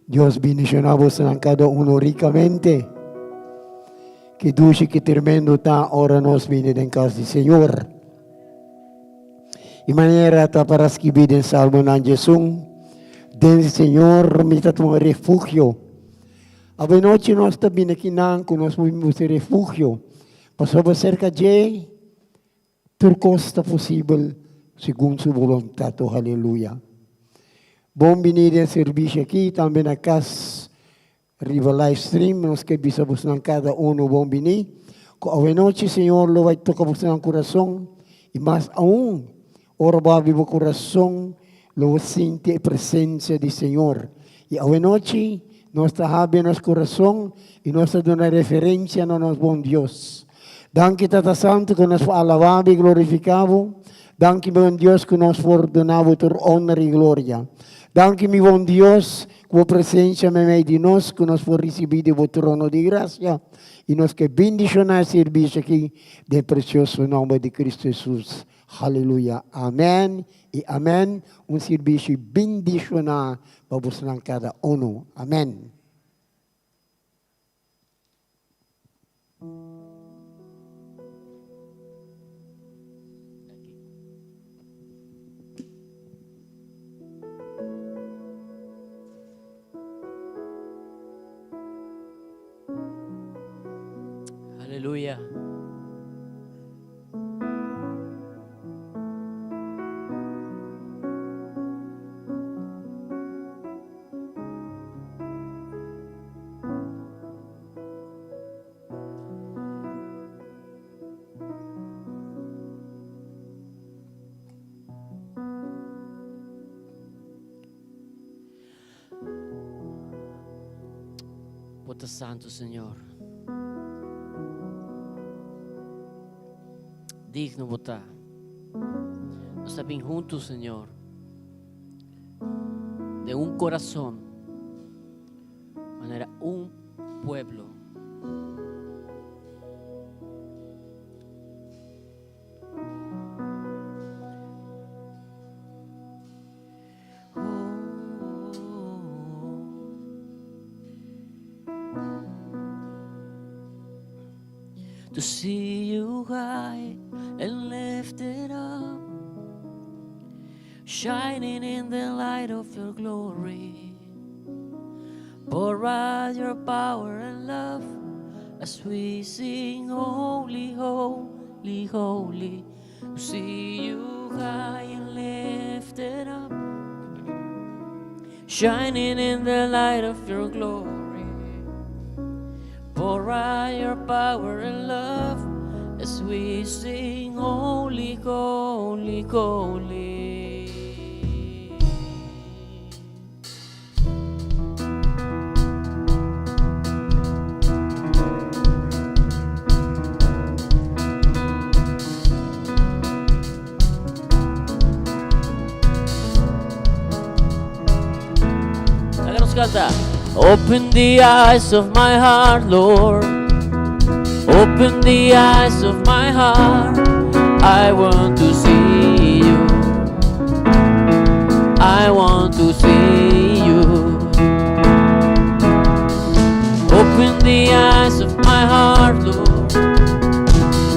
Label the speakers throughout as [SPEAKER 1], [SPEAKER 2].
[SPEAKER 1] Dios bendiciona bosonan cada uno ricamente. Ki dushi, ki tremendo ta ora nos bini den cas di Señor. Y manera ta para skibi den Salmonan 11, Den Señor mi ta tuma refugio. Awenochi nos ta bini akinan ku nos por busca refugio, pasobra serka dje tur kos ta posibel segun su boluntat. Oh, aleluya! Bon bini den servisio aki, tambe na kas riba live stream. Nos ke bisa bosnan kada uno bon bini. Ku awenochi Señor lo bai toka bosnan kurason, i mas aun ora bo habri bo kurason lo bo sinti e presensia di Señor. I awenochi nos ta habri nos kurason i nos ta duna referensia na nos bon Dios. Danki Tata Santu ku nos por alabá bo i glorifiká bo. Danki bon Dios ku nos por duna bo tur honor i gloria. Danki mi bon Dios ku bo presensia meimei di nos ku nos por risibí di bo trono di grasia i nos ke bindishoná e sirbisio aki den presioso nòmber di Kristu Hesus. Haleluya. Amèn i amèn. Un sirbishi bindishoná pa bosnan kada unu. Amèn.
[SPEAKER 2] Aleluya. Bo ta santo, Señor. Digno bo ta. Nos ta bin hunto, Señor. De un corazón. Manera un pueblo. To see you high and lifted up, shining in the light of your glory. Pour out your power and love as we sing, Holy, Holy, Holy. To see you high and lifted up, shining in the light of your glory. Pour out your power and love as we sing, Holy, Holy, Holy. Laga nos canta. Open the eyes of my heart, Lord. Open the eyes of my heart. I want to see you. I want to see you. Open the eyes of my heart, Lord.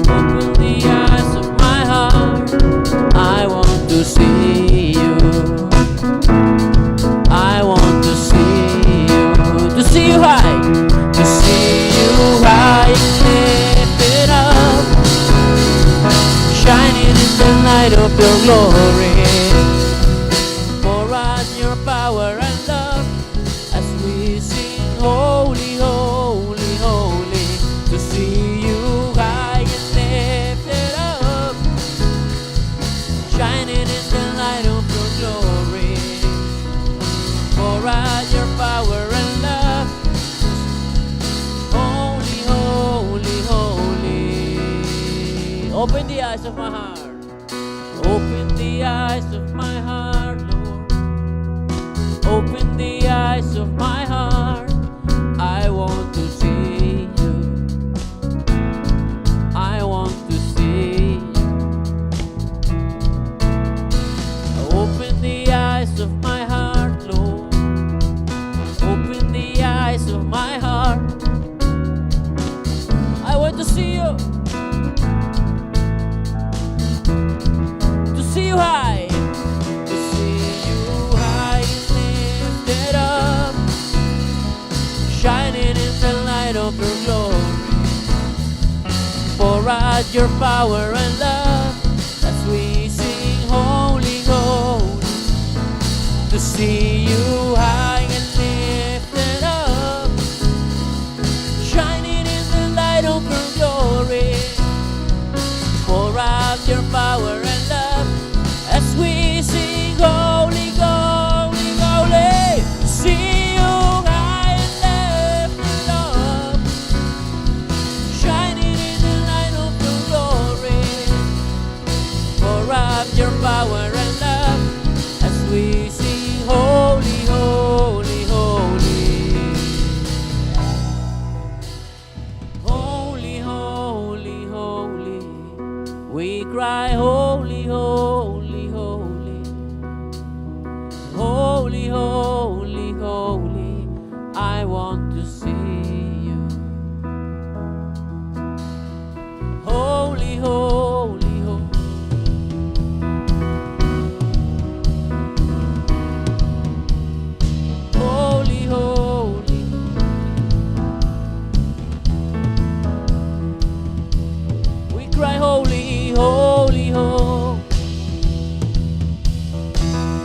[SPEAKER 2] Open the eyes of my heart. I want to see you. I want to see you. To see you high. To see you high and lifted up. Shining in the light of your glory. Pour out your power and love as we sing, Holy, Holy, Holy. To see you high and lifted up, shining in the light of your glory. Pour out your power and love. Holy, holy, holy. Open the eyes of my heart. Open the eyes of my heart, Lord. Open the eyes of my heart. I want to see you. I want to see you. Open the eyes of my heart, Lord. To see you. To see you high. To see you high and lifted up. Shining in the light of your glory. Pour out your power and love as we sing holy, holy. To see you high and lifted up, shining in the light of your glory. Pour out your power and love as we sing holy, holy, holy. To see you high and lifted up, shining in the light of your glory. Pour out your power and love as we sing holy, holy, holy. Holy, holy, holy. We cry holy, holy, holy. Holy, holy, holy. I want to see you. Holy, holy, holy. Holy, holy. We cry holy, holy, holy.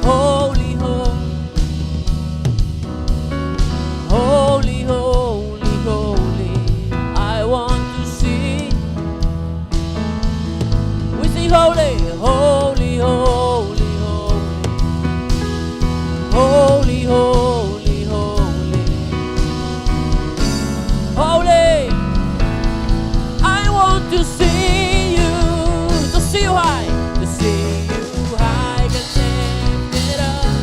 [SPEAKER 2] Holy, holy. Holy, holy, holy. I want to see. We sing holy, holy, holy, holy. Holy, holy, holy. Holy. I want to see you, to see you high, to see you high and lifted up,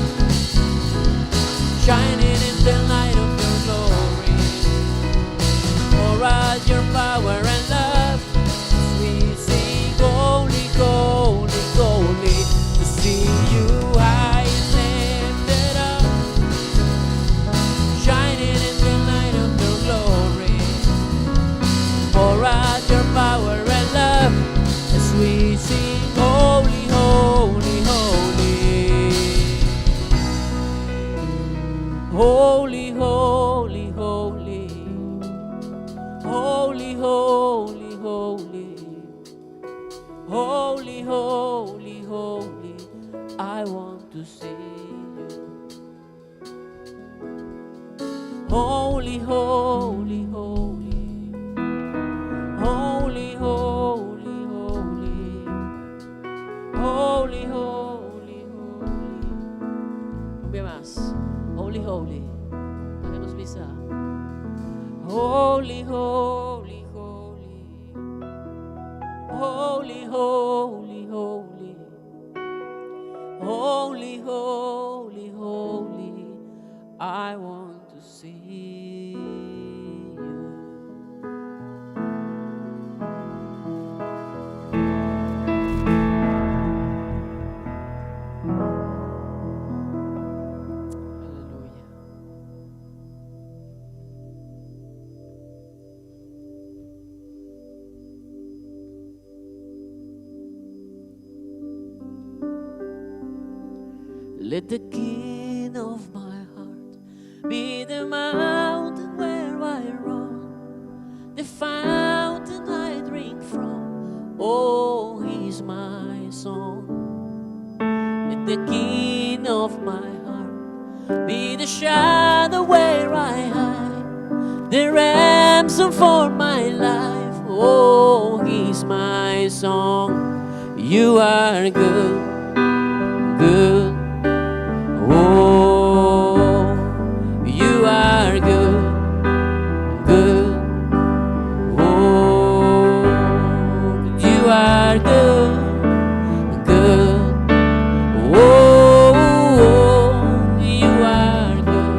[SPEAKER 2] shining in the light of your glory. Pour out your power and love as we sing holy, holy, holy. To see you high and lifted up, shining in the light of your glory. Pour out your power and love as we sing holy, holy, holy. Holy, holy, holy. Holy, holy, holy. Holy, holy, holy. I want to see you. Holy, holy, holy. Holy, holy, holy. Holy, holy, holy. Un bia mas. Holy, holy. Laga nos bisa. Holy, holy, holy. Holy, holy, holy. Holy, holy, holy. I want to see you. Aleluya. Let the king of my heart be the mountain where I run, the fountain I drink from. Oh, he's my song. Let the king of my heart be the shadow where I hide, the ransom for my life. Oh, he's my song. You are good, good. Oh, you are good, good. Oh, you are good, good. Oh, you are good,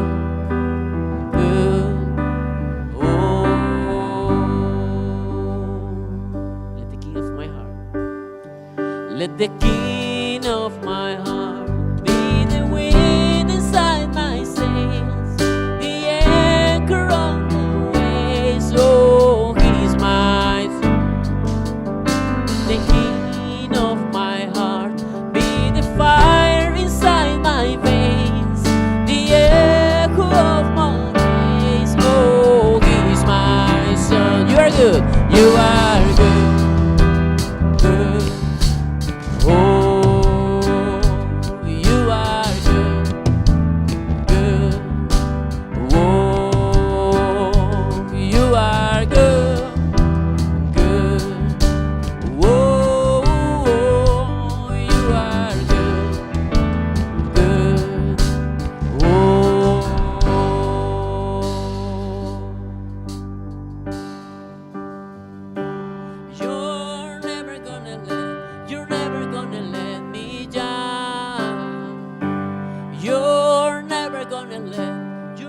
[SPEAKER 2] good. Oh, let the king of my heart, let the king of my heart be the wind inside my sails, the anchor on the waves. Oh, he's my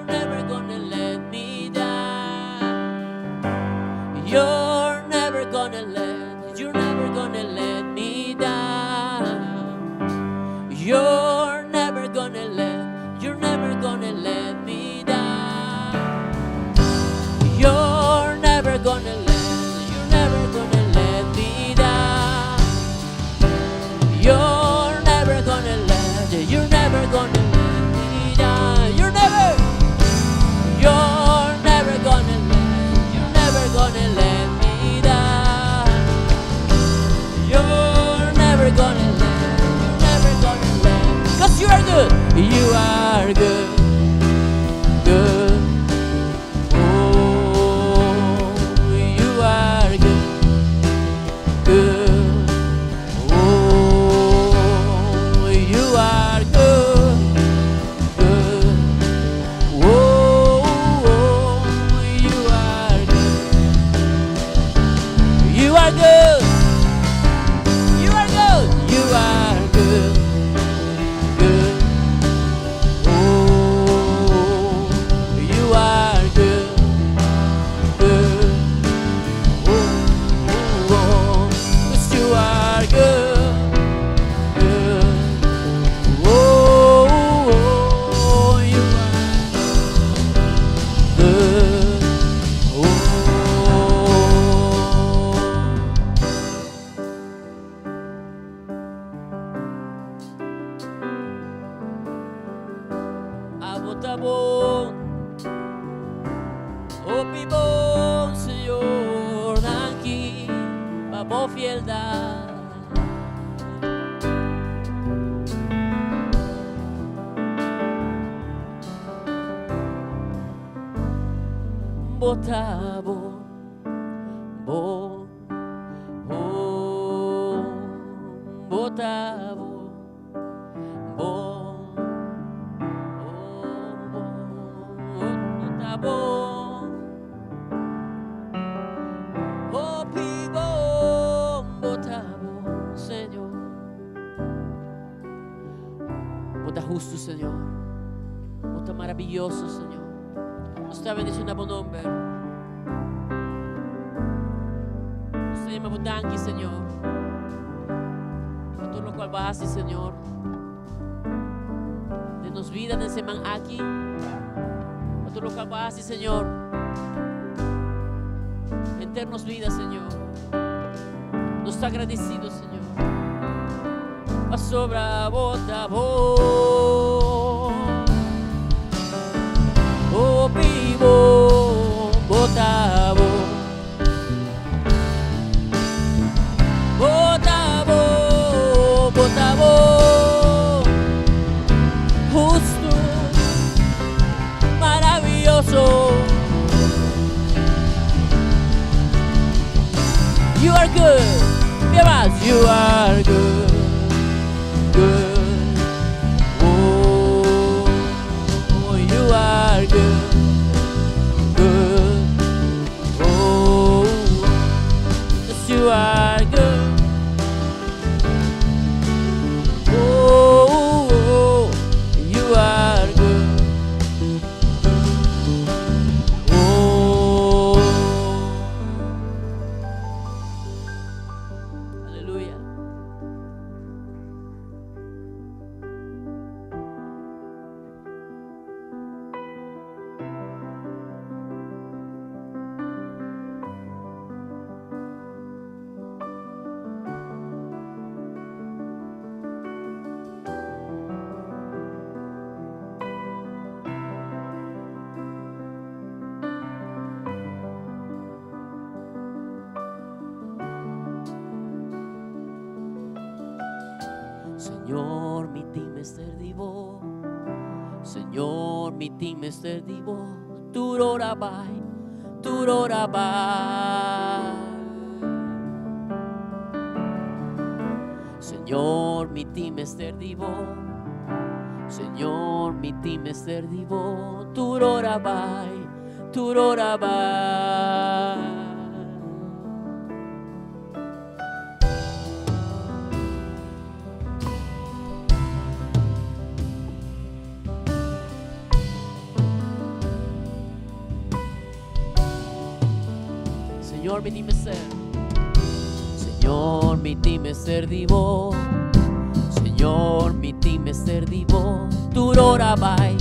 [SPEAKER 2] You're never gonna let me down. You're never gonna let, you're never gonna let me down. You're never gonna let, you're never gonna let me down. You're never gonna let, you're never gonna let me down. You're never gonna let, you're never gonna let me down. You're never gonna let, you're never gonna let me down. You're never gonna let, you're never gonna let. 'Cause you are good, you are good, good. Oh, you are good, good. Oh, you are good, good. Oh, you are good. You are good. You are good. You are good. Good. Oh, you are good. Good. Oh, 'cause you are good. Good. Oh, you are good. Oh. Abo ta bon, hopi bon, Señor, danki pa bo fieldat. Bo ta bon, bon, oh, bo ta bon, bon, oh, bon, bo ta bon. Hopi bon, bo ta bon, Señor. Bo ta hustu, Señor. Bo ta maravioso, Señor. Nos ta bendishoná bo nòmber. Nos ta yama bo danki, Señor. Pa tur loke bo a hasi, Señor. Den nos bida den siman aki. Pa tur loke bo a hasi, Señor. Den nos bida, Señor. Nos ta agradesido, Señor. Pasobra bo ta bon. Hopi bon, bo ta bon. Bo ta bon, bo ta bon. Hustu, maravioso. You are good. Yes, you are good. Good. Oh, you are good. Good. Oh, yes, you are good. Oh, you are good. Oh. Aleluya. Señor, mi tin mester di bo. Señor, mi tin mester di bo. Tur ora bai, tur ora bai. Señor, mi tin mester di bo. Señor, mi tin mester di bo. Tur ora bai, tur ora bai. Señor, mi tin mester. Señor, mi tin mester di bo. Señor, mi tin mester di bo. Tur ora bai,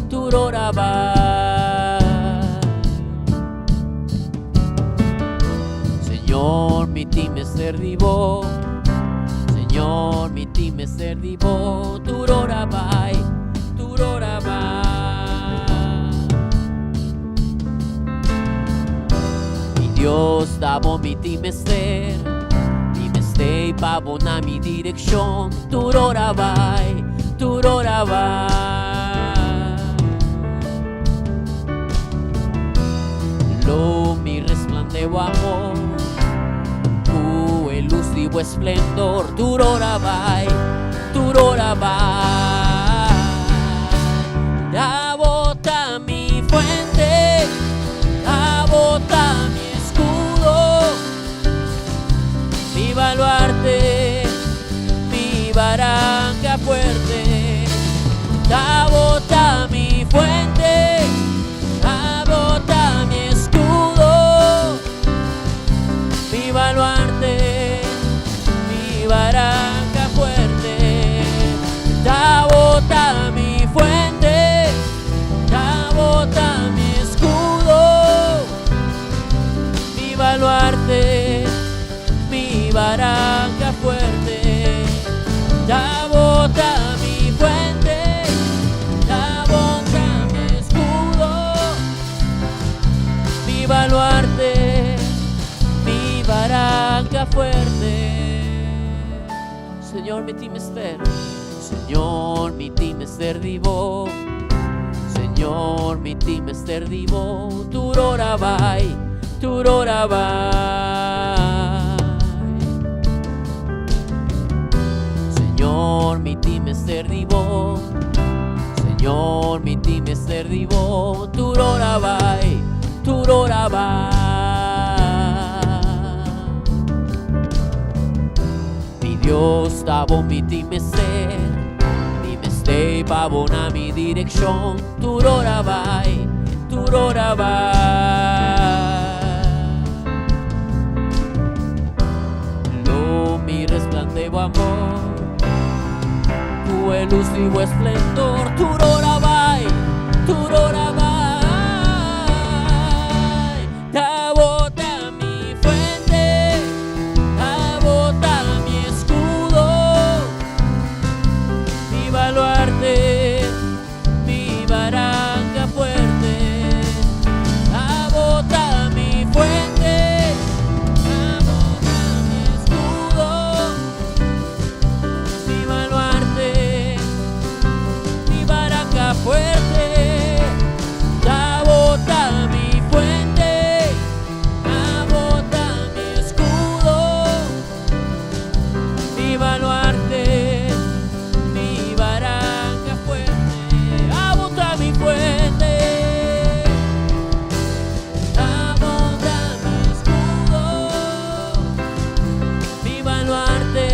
[SPEAKER 2] tur ora bai. Señor, mi tin mester di bo. Señor, mi tin mester di bo. Tur ora bai, tur ora bai. Mi Dios, ta bo mi tin mester. Mi mester pa bo na mi direkshon. Tur ora bai, tur ora bai. Lo mi resplandé bo amor ku e lus di bo esplendor. Tur ora bai, tur ora bai. Abo ta mi fuente, abo ta mi eskudo, mi baluarte, mi baranka fuerte. Abo ta mi fuente, abo ta mi eskudo, mi baluarte, mi baranka fuerte. Abo ta mi fuente, abo ta mi eskudo, mi baluarte, mi baranka fuerte. Abo ta mi fuente, abo ta mi eskudo, mi baluarte, mi baranka fuerte. Señor, mi tin mester. Señor, mi tin mester di bo. Señor, mi tin mester di bo. Tur ora bai, tur ora bai. Señor, mi tin mester di bo. Señor, mi tin mester di bo. Tur ora bai, tur ora bai. Mi Dios, ta bo mi tin mester. Mi mester pa bo na mi direkshon. Tur ora bai, tur ora bai. Lo mi resplandé bo amor ku e lus di bo esplendor. Tur ora bai, tur ora bai. Abo ta mi fuente, abo ta mi eskudo, mi baluarte, mi baranka fuerte. Abo ta mi fuente, abo ta mi eskudo, mi baluarte, mi baranka fuerte. Abo ta mi fuente, abo ta mi eskudo, mi baluarte, mi baranka fuerte. Abo ta mi fuente, abo ta mi eskudo, mi baluarte,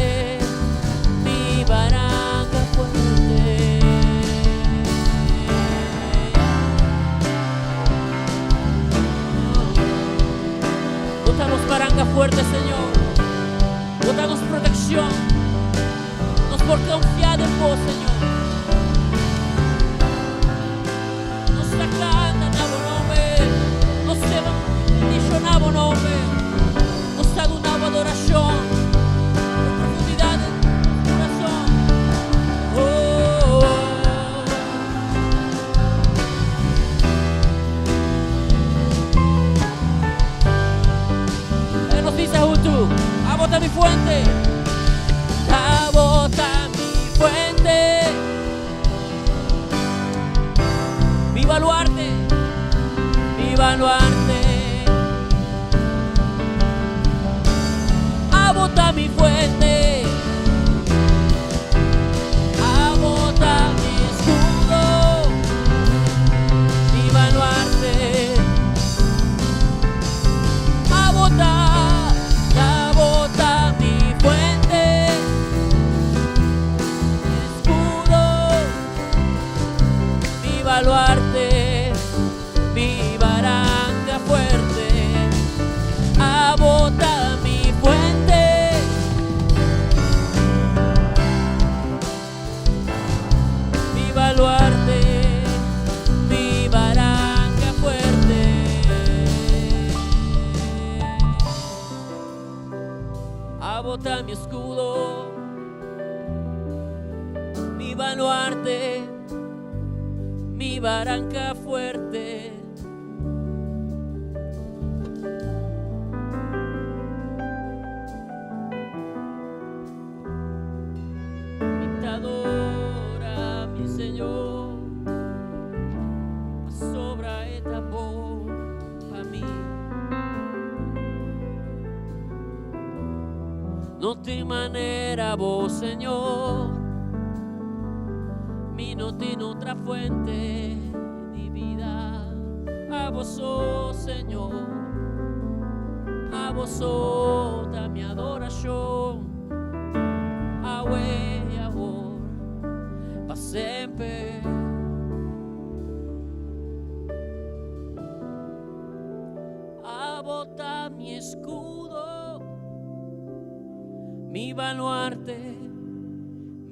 [SPEAKER 2] mi baranka fuerte. Bo ta nos baranka fuerte, Señor. Bo ta nos protekshon. Nos por konfia den bo, Señor. Nos ta kanta na bo nòmber. Nos ta bendishoná bo nòmber. Nos ta duna bo adorashon ku profundidat den nos kurason. Oh, oh. E nos bisa huntu, Abo ta mi fuente. Abo ta mi fuente. Mi baluarte, mi baluarte. Abo ta mi fuente. Abo ta mi eskudo, mi baluarte. Abo ta, abo ta mi fuente, eskudo, mi baluarte, mi baranka fuerte. Bo ta mi escudo, mi baluarte, mi baranca fuerte. Mi ta adora mi Señor, pasobra e ta bon pa mi. No tin manera bo, Señor, mi no tin otra fuente di bida. Abo so, Señor, abo so ta mi adoracion, awe y awor, pa semper. Abo ta mi escudo, mi baluarte,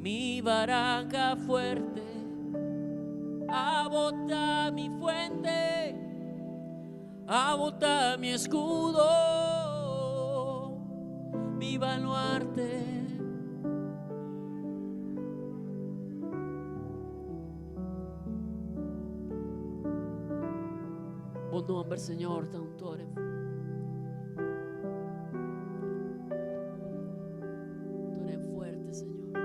[SPEAKER 2] mi baranca fuerte. Abo ta mi fuente, abo ta mi escudo, mi baluarte. Bo nomber, Señor, ta un toren. Toren fuerte, Señor.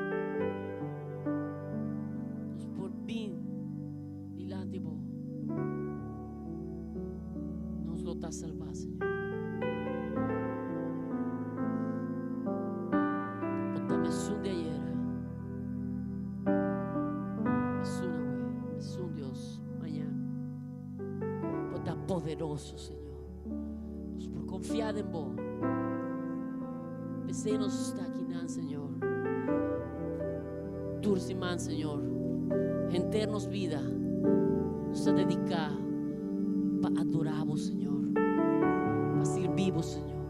[SPEAKER 2] Nos por bin dilanti bo. Nos lo ta salvá, Señor. Bo ta mesun di ayera. Mesun awe. Mesun Dios mañana. Bo ta poderoso, Señor. Nos por confia den bo. P'esei nos ta aki nan, Señor. Tur siman, Señor. Henter nos bida nos ta dedica pa adora bo, Señor. Pa sirbi bo, Señor.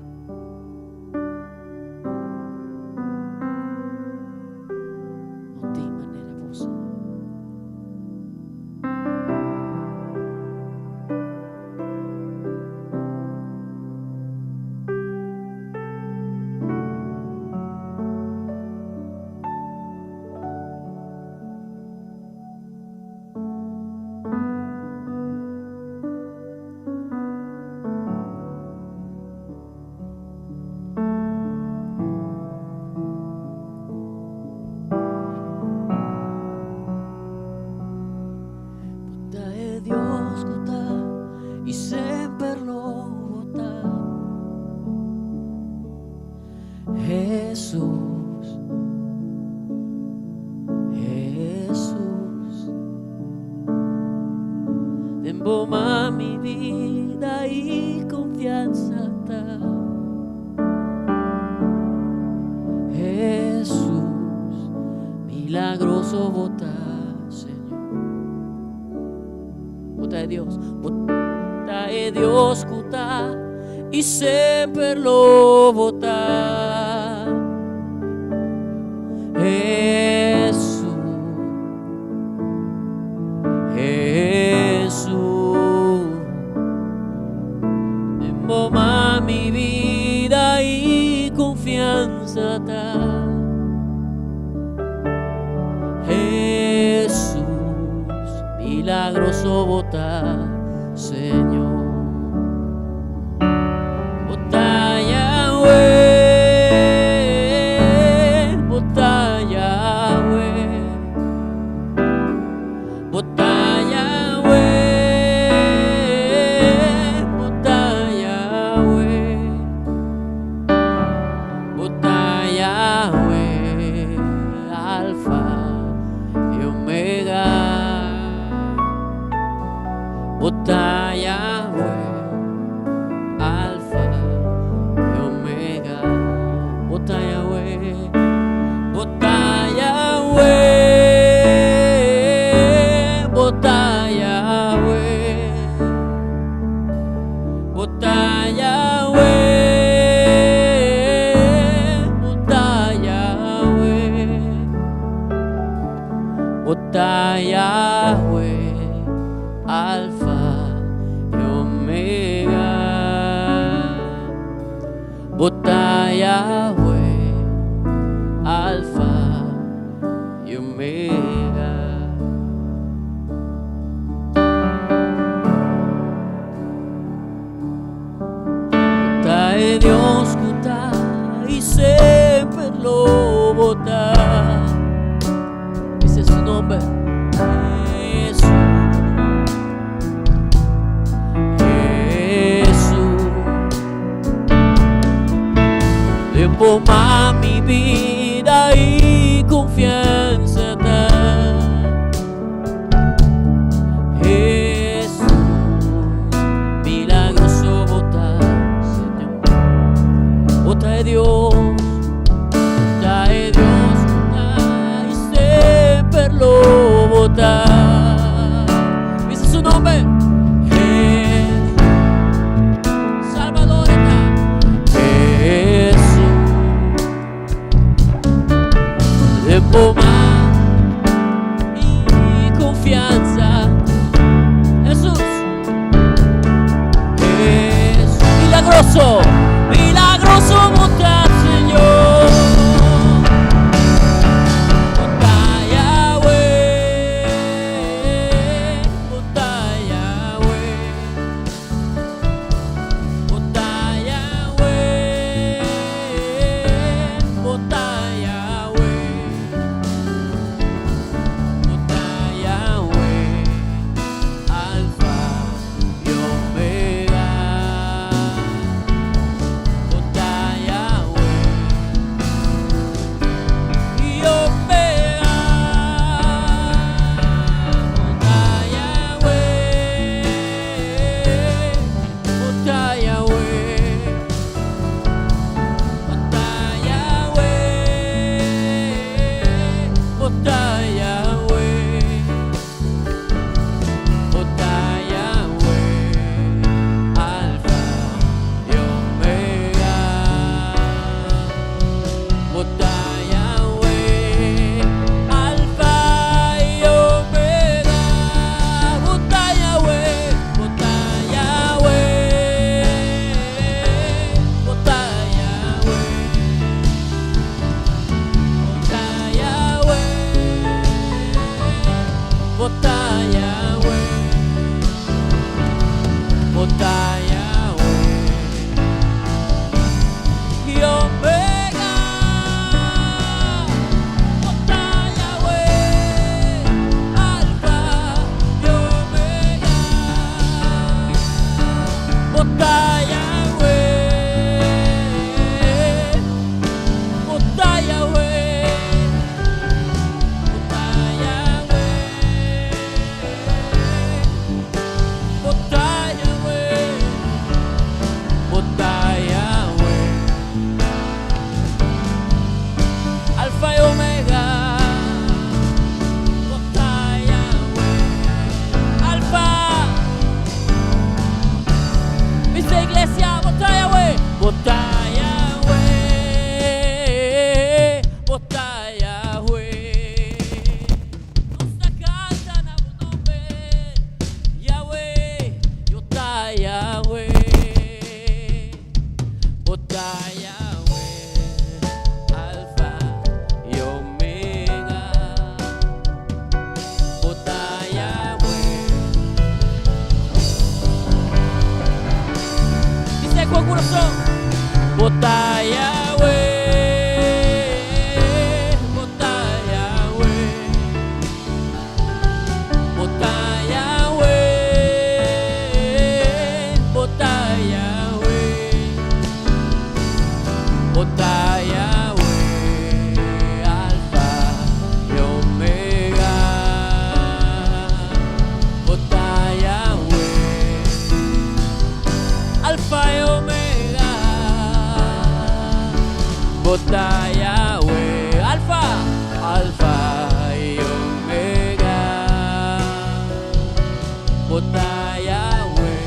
[SPEAKER 2] No tin manera bo, Señor. Bo ta e Dios ku ta i semper lo bo ta. Hesus, Hesus. Den bo man mi bida i konfiansa ta. Hesus, milagroso bo ta, Señor. Bo ta e Dios, bo ta e Dios ku ta i semper lo bo ta. Hesus, Hesus. Den bo man mi bida i konfiansa ta. Hesus, milagroso bo ta, Señor. Bo ta Yahweh, bo ta Yahweh. Bo ta Yahweh, bo ta Yahweh. Bo ta Yahweh, Alfa i Omega. Bo ta Yahweh, Alfa i Omega. Bo ta Yahweh, bo ta Yahweh, bo ta Yahweh. Bo ta Yahweh, bo ta Yahweh. Bo ta Yahweh, Alfa i Omega. Bo ta Yahweh. Bo ta. Bisa su nomber. Jesus. Jesus. Den Bo man mi bida y confianza ta. Jesus, milagroso Bo ta, Señor. Bo ta Dios, ta Dios, ta y semper lo Bo ta. Bisa su nomber. Jesus. Salvador ta. Jesus. Den Bo man mi confianza. Jesus. Jesus. Milagroso, milagroso Bo ta, Señor. Bo ta Yahweh, Bo ta Yahweh. Bo ta Yahweh, Bo ta Yahweh. Bo ta Yahweh, Alfa y Omega. Bo ta Yahweh y Omega. Bo ta Yahweh, Bo ta Yahweh. Bo ta Yahweh, Bo ta Yahweh. Bo ta Yahweh, Alfa y Omega. Bo ta Yahweh, Alfa y Omega. Bo ta Yahweh, Bo ta Yahweh, Bo ta Yahweh. Bo ta Yahweh, Bo ta Yahweh, Bo ta Yahweh y Omega. Bo ta Yahweh, Alfa y Omega. Bo ta Yahweh, Bo ta Yahweh, Bo ta Yahweh, Bo ta Yahweh, Bo ta Yahweh, Alfa y Omega. Bo ta Yahweh, Alfa. Bisa, iglesia, Bo ta Yahweh, Bo ta Yahweh, Bo ta Yahweh. Nos ta canta na bo nomber, Yahweh, Bo ta Yahweh, Bo ta Yahweh, Alfa y Omega. Bo ta Yahweh. Bisa cu curason. Bo ta Yahweh, Bo ta Yahweh. Bo ta Yahweh, Bo ta Yahweh. Bo ta Yahweh, Alfa y Omega. Bo ta Yahweh, Alfa y Omega. Bo ta Yahweh, Alfa, Alfa y Omega. Bo ta Yahweh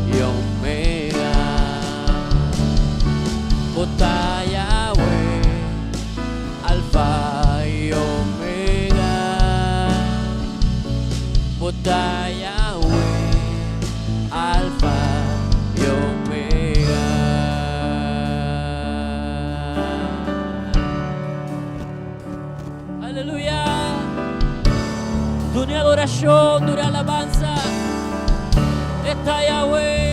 [SPEAKER 2] y Omega. Bo ta Yahweh, Alfa y Omega. Bo ta Yahweh, Alfa y Omega. Aleluya. Duna adoracion, duna alabanza. E ta Yahweh.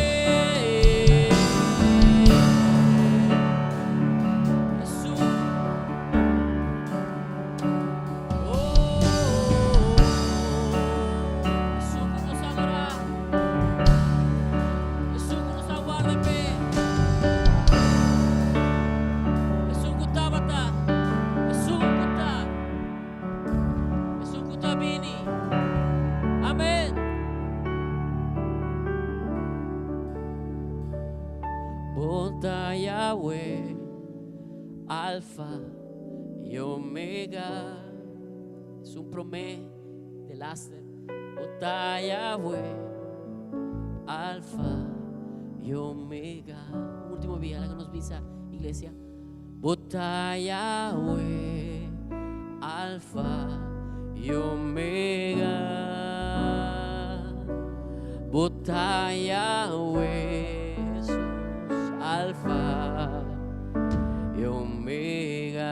[SPEAKER 2] Bo ta Yahweh, Alfa i Omega. Esun promé, delaster. Bo ta Yahweh, Alfa i Omega. Último bia, laga nos bisa, iglesia. Bo ta Yahweh, Alfa i Omega. Bo ta Yahweh, Jesus, Alfa i Omega.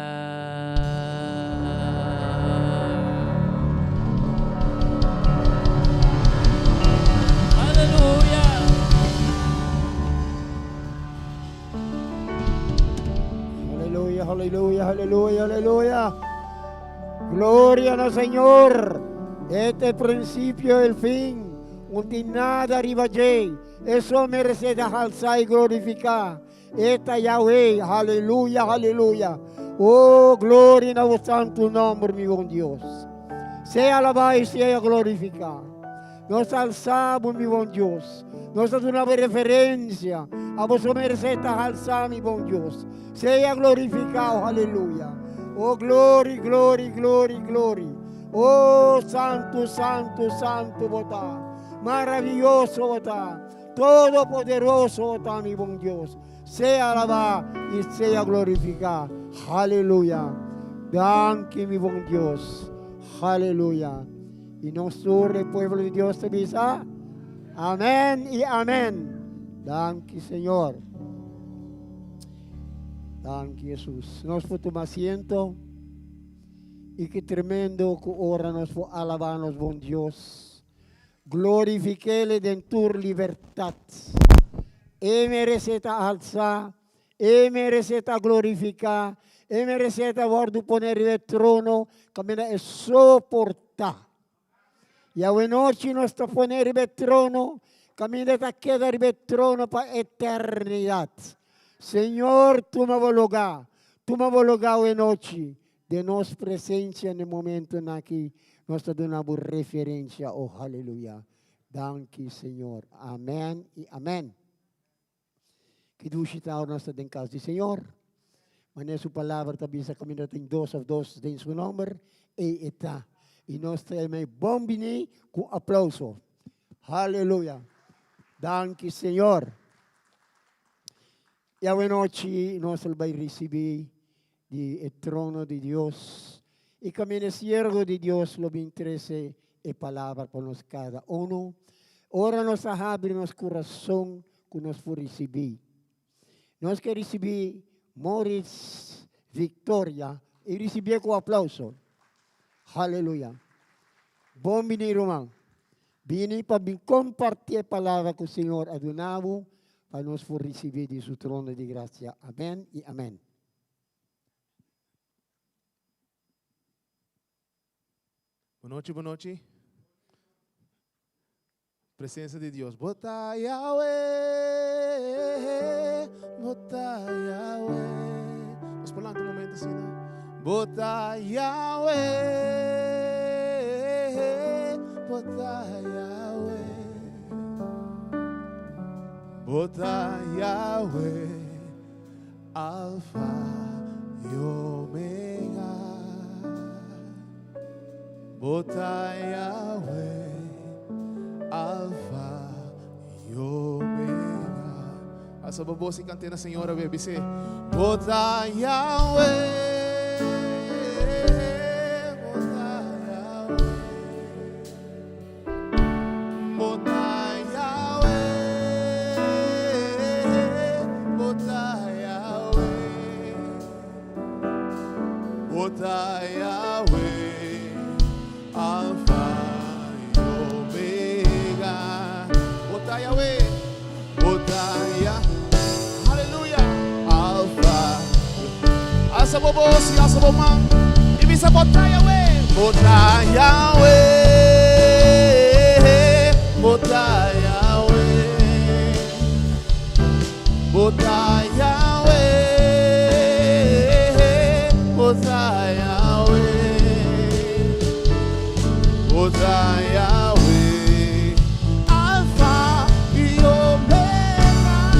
[SPEAKER 2] Aleluya!
[SPEAKER 1] Aleluya, aleluya, aleluya, aleluya. Gloria na Señor. Este es principio y el fin. No tin nada riba dje. E so merece ta halsa y glorifica. E ta Yahweh. Aleluya, aleluya. Oh, gloria na bo santo nomber, mi bon Dios. Sea alabá y sea glorificá. Nos alsa bo, mi bon Dios. Nos ta duna bo referencia. Abo so merece ta halsa, mi bon Dios. Sea glorificado, aleluya. Oh, glory, glory, glory, glory. Oh, santo, santo, santo bo ta. Maravilloso bo ta. Todopoderoso bo ta, mi bon Dios. Sea alabá y sea glorificá. Aleluya. Danki, mi bon Dios. Aleluya. Y nos tur, e pueblo di Dios, ta bisa, Amén y amén. Danki, Señor. Danki, Jesus. Nos por tuma asiento. Y ki tremendo cu ora nos por alaba nos bon Dios. Glorifikele den tur libertad. E merece ta alza, e merece ta glorifica, e merece ta wordo pone riba e trono caminda e soporta. Y awenochi nos ta pone riba e trono caminda e ta keda riba e trono pa eternidad. Señor, tuma bo lugar, tuma bo lugar awenochi den nos presencia n'e momentonan aki nos ta duna bo referencia, oh haleluya. Danki Señor. Amen y amen. Ki dushi ta ora nos ta den cas di Señor. Manera su palabra ta bisa caminda tin dos of dos den su nomber, ey e ta. Y nos ta yama e bon bini cu aplauso. Haleluya. Danki Señor. Y awenochi nos lo bay ricibi di e trono di Dios. Y caminda e siervo di Dios lo bin trece e palabra pa nos cada uno. Ora nos a habri nos curason cu nos por ricibi. Nos ke ricibi Moritz Victoria y ricibié cu aplauso. Haleluya. Bon bini ruman. Bini pa bin comparti e palabra cu Señor a duna bo pa nos por ricibi di su trono di gracia. Amen y amen.
[SPEAKER 3] Bonochi, bonochi. Presencia di Dios. Bo ta Yahweh, bo ta Yahweh. Nos por lanta un momento asina. Bo ta Yahweh, bo ta Yahweh. Bo ta Yahweh. Alfa y Omega, Bo ta Yahweh, Alfa y Omega. Alsa bo bos y cant'e na Señor awe, bis'é, Bo ta Yahweh, Bo ta Yahweh. Bo ta Yahweh, Bo ta Yahweh, Bo ta Yahweh, Alfa y Omega. Bo ta Yahweh, Bo ta Yah, Aleluya, Alfa. Alsa bo bos y alsa bo man y bisa Bo ta Yahweh. Bo ta Yahweh, Bo ta Yahweh, Bo ta Yahweh, Bo ta Yahweh, Bo ta Yahweh, Alfa y Omega.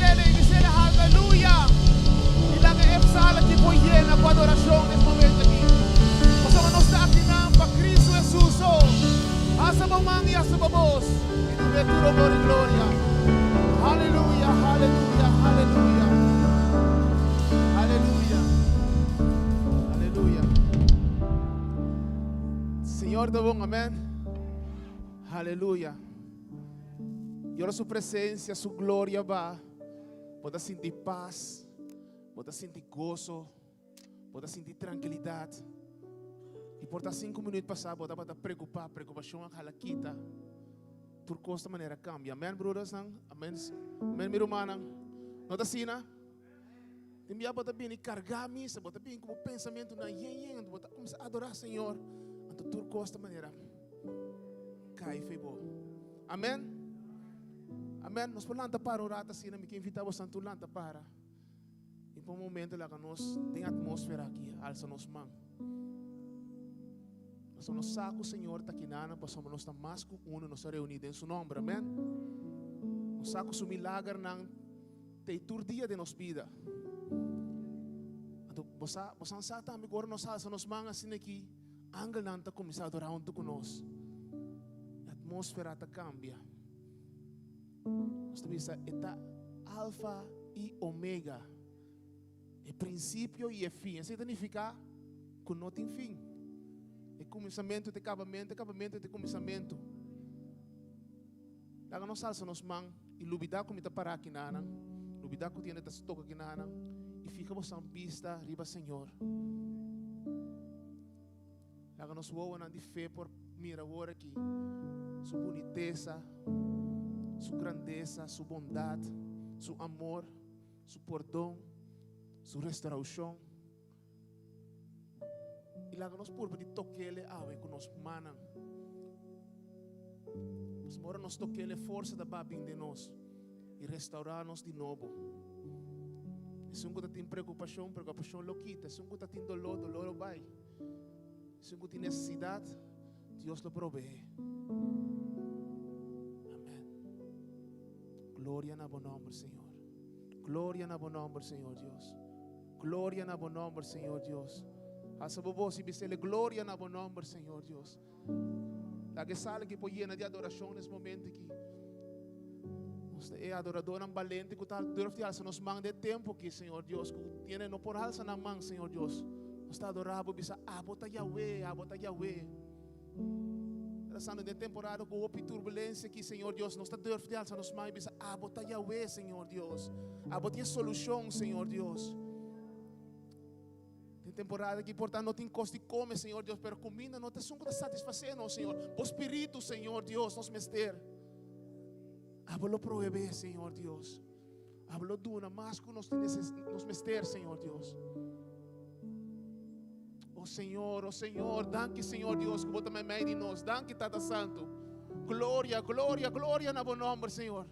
[SPEAKER 3] Bisele, bisele haleluya. I laga e sala aki por yena ku adorashon na es momento aki. Pasobra nos ta akinan pa Kristu Hesus so. Hasa bo man i hasa bo bos i dun'é tur honor i gloria. Haleluya, haleluya, haleluya. Haleluya. Haleluya. Señor ta bon, amen. Haleluya. I ora su presensia, su gloria ba, bo ta sinti pas, bo ta sinti goso, bo ta sinti trankilidat. I por ta sinku minüt pasá bo tabata preokupá, preokupashon a hala kita. Tur kos ta manera kambia. Amen, broedersnan. Amen, amen mi rumannan. No ta asina? Tin bia bo ta bini kargá misa, bo ta bini ku bo pensamentunan yen yen, anto bo ta kuminsá adorá Señor, anto tur kos ta manera kai fo'i bo. Amen? Amen. Nos por lanta para un rato asina, mi ke invitá bosan tur lanta para. I pa un momento laga nos den atmósfera aki alsa nos man. Pasobra nos sa ku Señor ta kinanan, pasobra nos ta mas ku uno, nos ta reuní den Su nòmber. Amen. Nos sa ku Su milagernan T'ei tur dia den nos bida. Anto bo sa, bosan sa tambe ku ora nos alsa nos man asina aki, angelnan ta kuminsá adorá huntu ku nos. E atmósfera ta kambia. Nos ta bisa e ta Alfa i Omega, e prinsipio i e fin. Esei ta nifiká ku no tin fin. E kuminsamentu ta e kabamentu, e kabamentu ta e kuminsamentu. Laga nos alsa nos man i lubidá ku mi ta pará kinanan, lubidá ku tiende ta toka kinanan, i fiha bosan bista riba Señor. Laga nos wowonan di fe por mira awor aki Su bunitesa, Su grandesa, Su bondat, Su amor, Su pordon, Su restaurashon. I laga nos purba di tok'El awe ku nos mannan. Pasobra ora nos tok'El, e forsa ta ba bin den nos i restaurá nos di nobo. Esun ku ta tin preokupashon, preokupashon lo kita. Esun ku ta tin doló, doló lo bai. Esun ku tin nesesidat, Dios lo proveé. Amèn. Gloria na bo nòmber, Señor. Gloria na bo nòmber, Señor Dios. Gloria na bo nòmber, Señor Dios. Alsa bo bos i bis'El, Gloria na bo nòmber, Señor Dios. Laga e sala aki por yena di adorashon nes momento aki. Nos ta e adoradornan balente ku ta durf di alsa nos man den e tempu aki, Señor Dios, ku tiene no por alsa nan man, Señor Dios. Nos ta adorá bo i bisa, Abo ta Yahweh, Abo ta Yahweh. Pasando den temporada ku hopi turbulensia aki, Señor Dios, nos ta durf di alsa nos man i bisa, Abo ta Yahweh, Señor Dios. Abo tin e solushon, Señor Dios. Den temporada aki por ta no tin kos di kome, Señor Dios, pero kuminda no ta esun ku ta satisfasé nos, Señor. Bo Spiritu, Señor Dios, nos mester. Abo lo proveé, Señor Dios. Abo lo duna mas ku nos tin nos mester, Señor Dios. Oh Señor, oh Señor, danki Señor Dios ku bo ta meimei di nos. Danki Tata Santu. Gloria, gloria, gloria na bo nomber, Señor.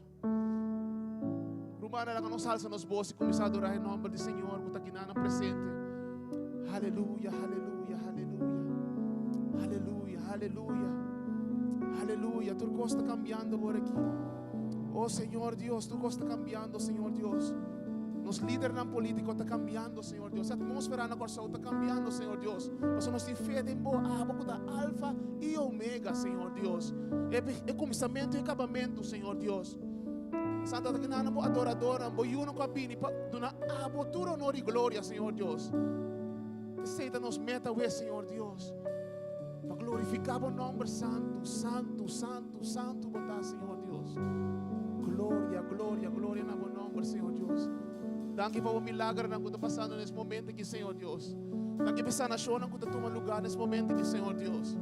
[SPEAKER 3] Rumana, laga nos alsa nos bos i kuminsá adorá e nomber di Señor ku ta kinan presente. Aleluya, aleluya, aleluya. Aleluya, aleluya. Aleluya. Tur kos ta kambiando awor aki. Oh Señor Dios, tur kos ta kambiando, Señor Dios. Nos lidernan polítiko ta kambiando, Señor Dios. E atmósfera na Kòrsou ta kambiando, Señor Dios. Pasobra nos tin fe den Bo, Abo ku ta Alfa i Omega, Señor Dios. E, e kuminsamentu i e kabamentu, Señor Dios. Santa ta kina Bo adoradornan, Bo yunan ku a bini pa duna Abo tur honor i gloria, Señor Dios. Esei ta nos meta awe, Señor Dios. Pa glorifiká Bo nòmber santu, santu, santu, santu Bo ta, Señor Dios. Gloria, gloria, gloria na Bo nòmber, Señor Dios. Danki pa Bo milagernan ku ta pasando na es momento aki, Señor Dios. Danki pa e sanashonnan ku ta tuma lugá na es momento aki, Señor Dios.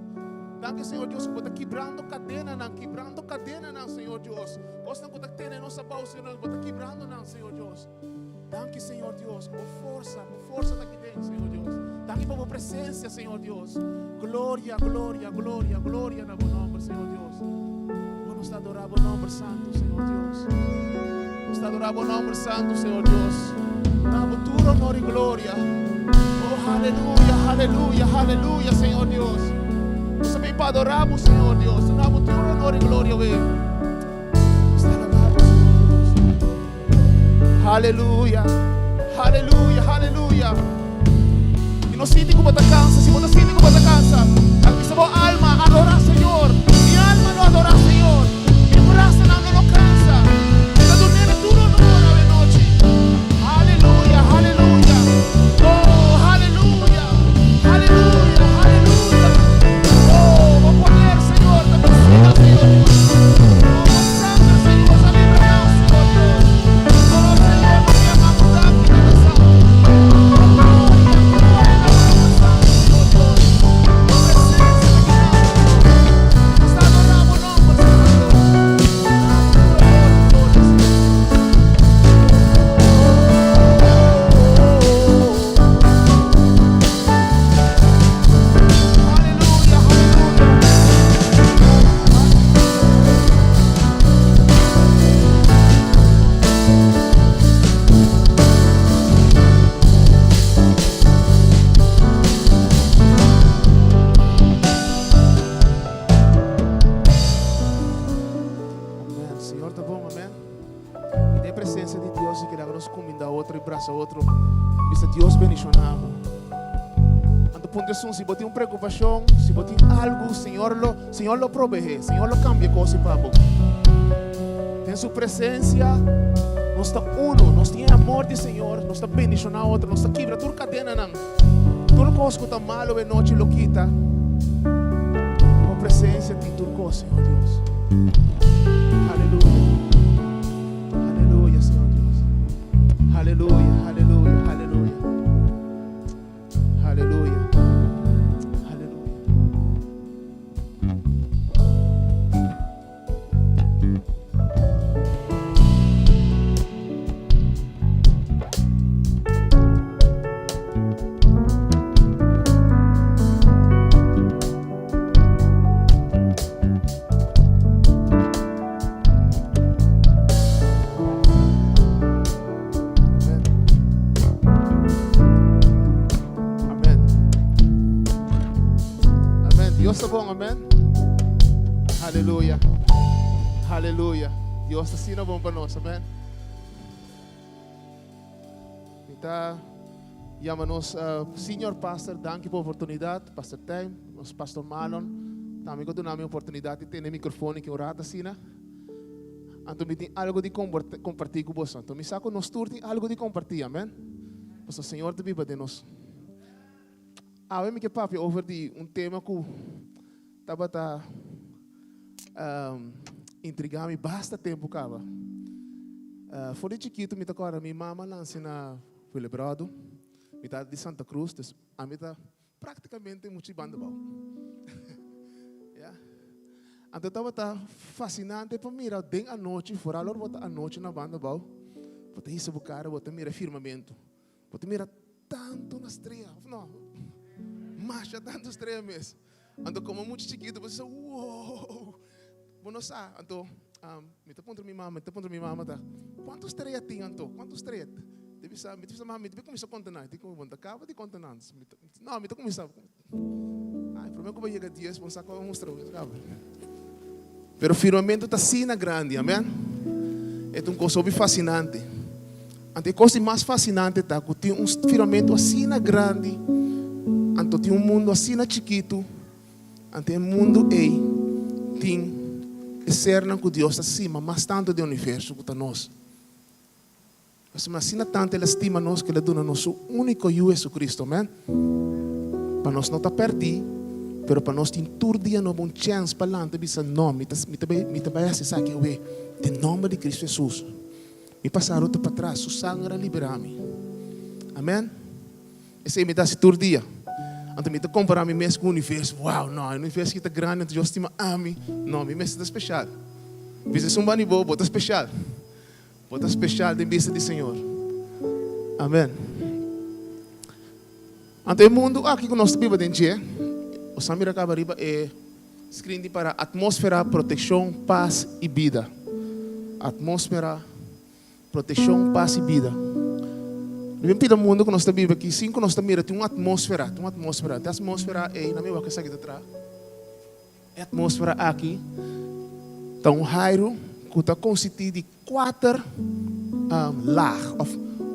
[SPEAKER 3] Danki, Señor Dios, ku Bo ta kibrando kadenanan, kibrando kadenanan, Señor Dios. Kosnan ku ta tene nos abou, Señor Dios, Bo ta kibrando nan, Señor Dios. Danki, Señor Dios, ku Bo forsa, Bo forsa ta aki den, Señor Dios. Danki pa Bo presensia, Señor Dios. Gloria, gloria, gloria, gloria na Bo nòmber, Señor Dios. Bo nos ta adorá Bo nòmber santu, Señor Dios. Nos ta adorá Bo nòmber santu, Señor Dios. Na Bo tur honor i gloria. Oh, aleluya, aleluya, aleluya, Señor Dios. Nos ta bin pa adorá Bo, Señor Dios. Na Bo tur honor i gloria, we. Nos ta alabá Bo, Señor Dios. Haleluya. Haleluya, haleluya. I no sinti ku bo ta kansa. Si bo ta sinti ku bo ta kansa, a bisa bo alma, Adorá Señor. Mi alma lo adorá Señor. Mi brasanan lo no kansa. Mi ta dun'El tur honor awe nochi. Haleluya, haleluya. Oh, haleluya, haleluya, haleluya. Oh, bo poder, Señor, ta bishita, Señor Dios. Oh, bo sanger, Señor, ta libra nos, Señor Dios. Oh, Señor, nos yama bo danki, Tata Santu. Bo gloria, gloria na bo nomber santu, Señor Dios. Bo presencia ta aki nan, Señor. Nos ta adorá bo nomber, Señor Dios. Dame tur honor i gloria, Señor. Aleluya, aleluya. Amen. Señor ta bon, amen. I den presencia di Dios i keda nos cuminda otro i brasa otro. Bisa Dios bendiciona bo. Anto punto esun, si bo tin un preocupacion, si bo tin algo, Señor lo, Señor lo provee, Señor lo cambia cos pa bo. Den su presencia nos ta uno, nos tin e amor di Señor, nos ta bendiciona otro, nos ta kibra tur cadenanan. Tur cos cu ta malo e nochi lo kita. Bo presencia tin tur cos, Señor Dios. Aleluya. Aleluya, Señor Dios. Aleluya, aleluya, aleluya. Aleluya. Aleluya. Amen. Amen. Dios ta bon, amen. Aleluya. Aleluya. Dios ta asina bon pa nos, amen. Mi ta yama nos uh, senior pastor, danki pa oportunidad, Pastor Tijn, nos Pastor Marlon, tambe ku duna mi oportunidad di tene microfoon aki un rato asina. Anto mi tin algo di comparti ku boso. Anto mi sa ku nos tur tin algo di comparti, amen. Pasobra Señor ta biba den nos. Awe mi ke papia over di un tema ku tabata intriga mi basta tempu kaba. For di chikitu mi ta kòrda mi mama lansi na Willebròdu, mi tata di Santa Cruz, dus ami ta praktikamente mucha banda bou. Ya. Anto tabata fasinante pa mira den anochi, foral ora bo ta anochi na banda bou, bo ta hisa bo kara, bo ta mira e firmamentu. Bo ta mira tantu na strea, of no? Masha tantu strea mes. Anto komo mucha chikitu bo sa, wow! Bo no sa. Anto mi ta puntra mi mama, mi ta puntra mi mama ta, kuantu strea tin anto? Kuantu strea? Mi ta bisa, mi ta bisa mama, mi ta bin kuminsa konta nan. Di bo no ta kaba di konta nan. No, mi ta kuminsa. Ai, prome ku bo yega dies, bo no sa kaba mustra bo. Pero firmamento ta asina grandi, amen? E ta un kos hopi fasinante. Anto e kos di mas fasinante ta ku tin un firmamento asina grandi, anto tin un mundu asina chikitu, anto e mundu ei tin e sernan ku Dios ta stima mas tantu den universo ku ta nos. Pasobra asina tantu El a stima nos ku El a duna nos su úniko Yu Jesucristo, amen, pa nos no ta pèrdí, pero pa nos tin tur dia nobo un chèns pa lanta i bisa, No, mi ta mi ta bai mi ta bai hasi esaki awe, den nòmber di Cristo Jesus. Mi pasado ta patras, Su sanger a liberá mi. Amen. Esei mi ta hasi tur dia. Anto mi ta kompará mi mes ku universo. Wow, no, e universo aki ta grandi, anto Dios stima ami. No, mi mes ta speshal. Bisa esun banda di bo, bo ta speshal. Bo ta special den bista di Señor. Amen. Anto e mundu aki ku nos ta biba den dje, bo sa mira kaba riba e screen di para atmósfera, protekshon, pas i bida. Atmósfera, protekshon, pas i bida. Riba e pida mundu ku nos ta biba aki, sin ku nos ta mira tin un atmósfera, tin un atmósfera. Te atmósfera ei, na mi wak esaki ta traha. E atmósfera aki ta un hairu ku ta konsistí di kuater Laag of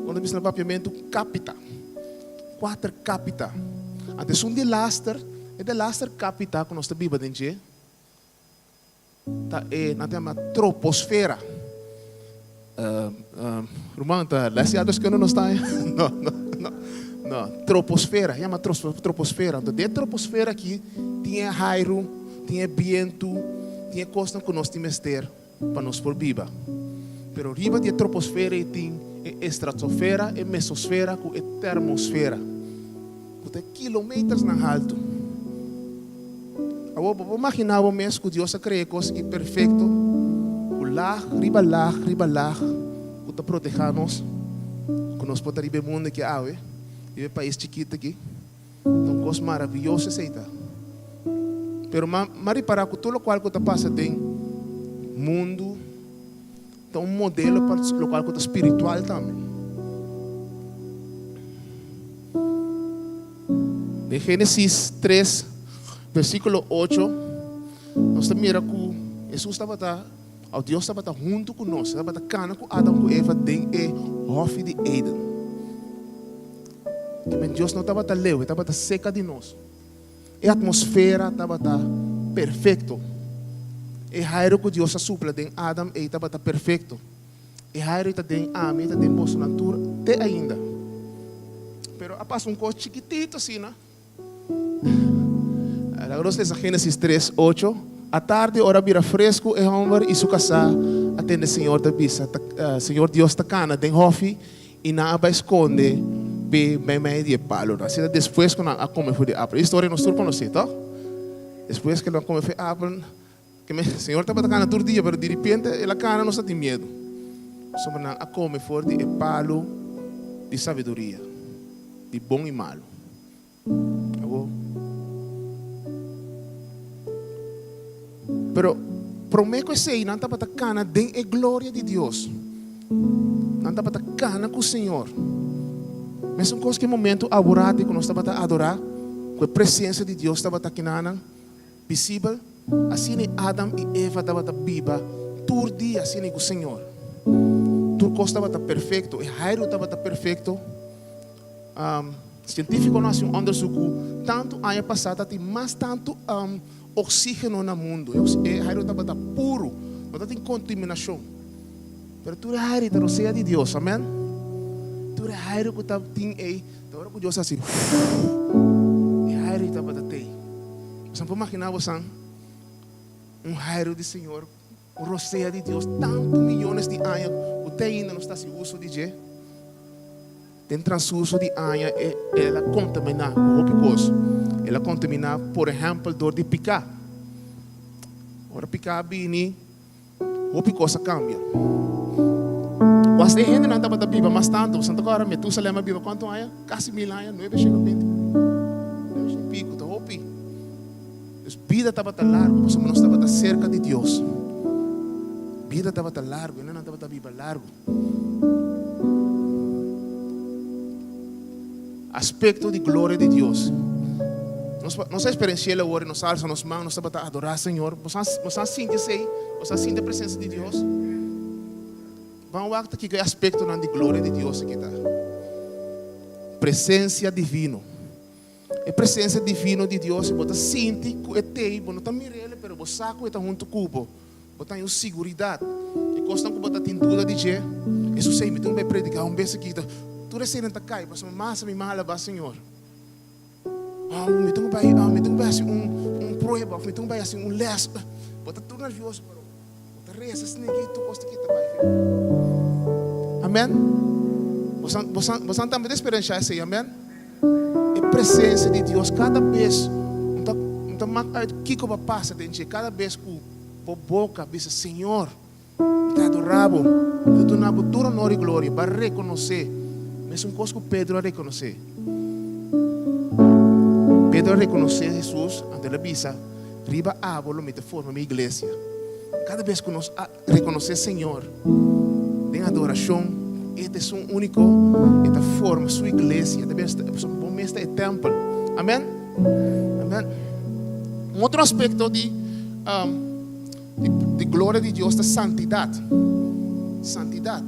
[SPEAKER 3] kon ta bisa na papiamentu kapita. Kuater kapita. Anto esun di laster, e de laster kapita ku nos ta biba den dje ta e nan ta yama troposfera. Ruman ta les ya wiskunde nos ta? No, no, no, no. Troposfera, yama troposfera. Anto den e troposfera aki tin e hairu, tin e bientu, tin e kosnan ku nos tin mester. pa nos por biba. Pero riba di e troposfera ei tin e estratosfera, e mesosfera ku e termosfera, ku ta kilometersnan haltu. Awor bo por maginá bo mes ku Dios a krea e kos aki perfekto, ku lag riba lag riba lag ku ta protehá nos, ku nos por ta riba e mundu aki awe, riba e pais chikitu aki. Ta un kos maravioso esei ta. Pero m'a m'a ripará ku tur lokual ku ta pasa den mundu ta un modelo pa lokual ku ta spiritual tambe. Den Génesis tres, versíkulo ocho, nos ta mira ku Hesus tabata, òf Dios tabata huntu ku nos, e tabata kana ku Adam ku Eva den e hòfi di Eden. Tamen Dios no tabata leu, e tabata seka di nos. E atmosfera tabata perfekto. E hairu ku Dios a supla den Adam ei tabata perfekto. E hairu ei ta den ami, e ta den bosonan tur te ainda. Pero a pasa un kos chikitito asina. Laga nos lesa Génesis tres, ocho. Atardi, ora a bira fresku, e hòmber i su kasá a tende Señor ta bisa, Señor Dios ta kana den hòfi I nan a bai skonde p'e meimei di e palonan. Asina despues ku nan a kome for di e apel. E historia nos tur konosé, tòg? Despues ku nan a kome for e apel, ke men Señor tabata kana tur dia, pero diripente el a kana, nos a tin miedu. Pasobra nan a kome for di e palu di sabiduria, di bon i malu. Awor, pero promé ku esei nan tabata kana den e gloria di Dios. Nan tabata kana ku Señor. Mesun kos ku e momentu aworati ku nos tabata adorá, ku e presensia di Dios tabata kinanan visibel, asina Adam i Eva tabata biba tur dia asina ku Señor. Tur kos tabata perfekto, e hairu tabata perfekto. Sientífikonan hasi un òndersuk ku tantu aña pasá ta tin mas tantu oksígeno na mundu. E aire tabata puru, no tatin kontaminashon. Pero tur e aire ta rosea di Dios, amèn. Tur e aire ku ta tin ei, ta ora ku Dios hasi e aire tabata tei. Boso por imaginá boso un aire di Señor? Un rosea di Dios tantu miyones di aña ku te ainda nos ta hasi uso di dje. Den transurso di aña e el a kontaminá ku hopi kos. El a kontaminá, por ehèmpel, dor di piká. Ora piká a bini, hopi kos a kambia. Kuas e hendenan tabata biba mas tantu. Santa Clara, Metusalem a biba kuantu aña? Kasi mil aña, nuebe shen i binti, nuebe shen i piku, ta hopi. Nos bida tabata largu pasobra nos tabata serka di Dios. Bida tabata largu, hendenan tabata biba largu. Aspekto di gloria di Dios. Nos, nos a eksperensi'el awor i nos a alsa nos man, nos tabata adorá Señor. Bo sa, bo sa sinti esei? Bo sa sinti e presensia di Dios? Ban wak ta kiko e aspektonan di gloria di Dios aki ta. Presensia divino. E presensia divino di Dios, bo ta sinti ku e t'ei, bo no ta mir'el, pero bo sa ku e ta huntu ku bo. Bo ta haña un siguridat. E kosnan ku bo ta tin duda di dje, Hesus ei, mi tin ku bai prediká un bes aki, tur eseinan ta kai, pasobra mas mi malabá Señor. Oh, mi tin ku bai, mi tin ku bai hasi un un prueba, òf mi tin ku bai hasi un lès. Bo ta tur nervioso, pero bo ta resa sniki, tur kos ta kita bai. Amèn. Bo sa, bo sa, bo sa tambe ta eksperenshá esei, amèn? E presencia di Dios cada bes no ta no ta mak uit kico bo a pasa den dje cada bes cu bo boca bisa Señor mi ta adora bo mi ta duna bo tur honor y gloria bo a reconoce mesun cos cu Pedro a reconoce Pedro a reconoce Jesus anto el a bisa riba abo lo mi ta forma mi iglesia cada bes cu nos a Rekonosé Señor den adorashon. E ta esun úniko, e ta forma su iglesia. Ta bes, pasobra bo mes ta e tèmpel. Amèn? Amèn. Un otro aspekto di, di, di gloria di Dios ta santidat. Santidat.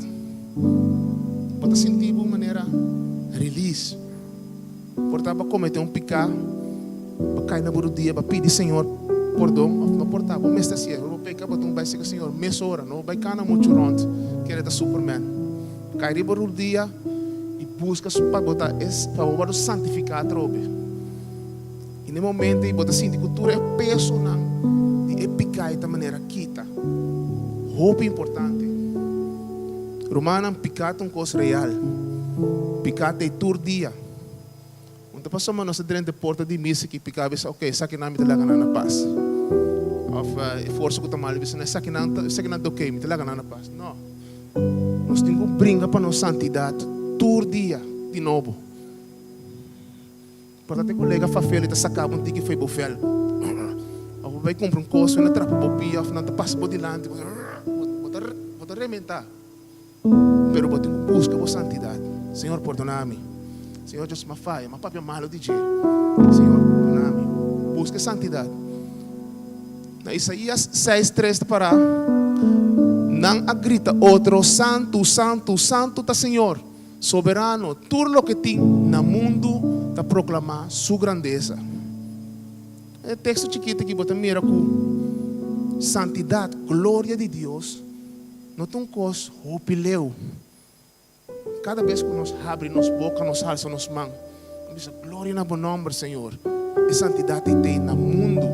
[SPEAKER 3] Bo ta sinti bo manera release. Por ta bo a comete un pica, bo a cay na bo rudia, bo a pidi Señor pordon of no por ta. Bo mester hacié. Ora bo peca bo ta bay cerca Señor mesora. No bay cana mucho rond kere ta Superman. Cay riba bo rudia y busca pa bo ta es pa bo wordo santifica atrobe. Y na e momento ey bo ta sinti cu tur e pesonan di e pica ey ta manera kita. Hopi importante. Rumannan, pica ta un cos real. Pica ta ey tur dia. Un ta pasobra nos ta drenta e porta di misa ki pica bisa, ok, esakinan mi ta laga nan na pas. Of e forsa cu ta malo bisa, no, esakinan ta, esakinan ta ok, mi ta laga nan na pas. No. Nos tin cu bringa pa nos santidad tur dia di nobo. Por ta te kolega fafel i ta saka bo un tiki fo'i bo vel. Of bo bai kumpra un kos, nan a trapa bo pia of nan ta pasa bo dilanti, bo ta bo ta rementá. Pero bo tin ku buska bo santidat. Señor pordona mi. Señor Dios m'a faya, m'a papia malu di dje. Señor pordona mi. Buska e santidat. Na Isaías seis tres ta pará, Nan a grita otro, Santu, santu, santu ta Señor! Soberano, tur loke tin na mundu ta proklamá Su grandesa. Den e teksto chikito aki bo ta mira ku santidat, gloria di Dios, no ta un kos hopi leu. Kada bes ku nos habri nos boka, nos halsa nos man, nos bisa, Gloria na bo nòmber, Señor. E santidat ei ta ei na mundu.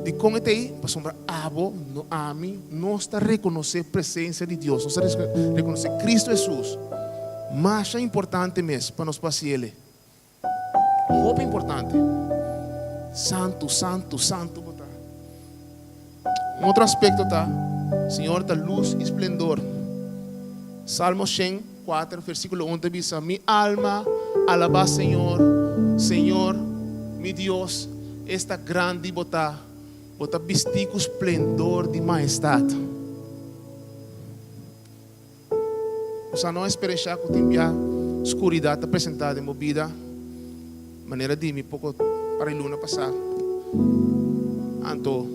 [SPEAKER 3] Dikon e ta ei? Pasobra abo, no ami, nos ta rekonosé presensia di Dios, nos ta rekonosé Kristu Hesus. Masha importante mes pa nos por hasi el'e. Hopi importante. Santu, santu, santu bo ta. Un otro aspekto ta, Señor ta lus i splendor. Salmo 104, versíkulo 1 ta bisa, Mi alma alabá Señor, Señor, mi Dios, esta grandi bo ta, bo ta bistí ku splendor di mahestat. Bo sa no eksperenshá ku tin bia skuridat ta presentá den bo bida, manera di mi poko para e luna pasá. Anto,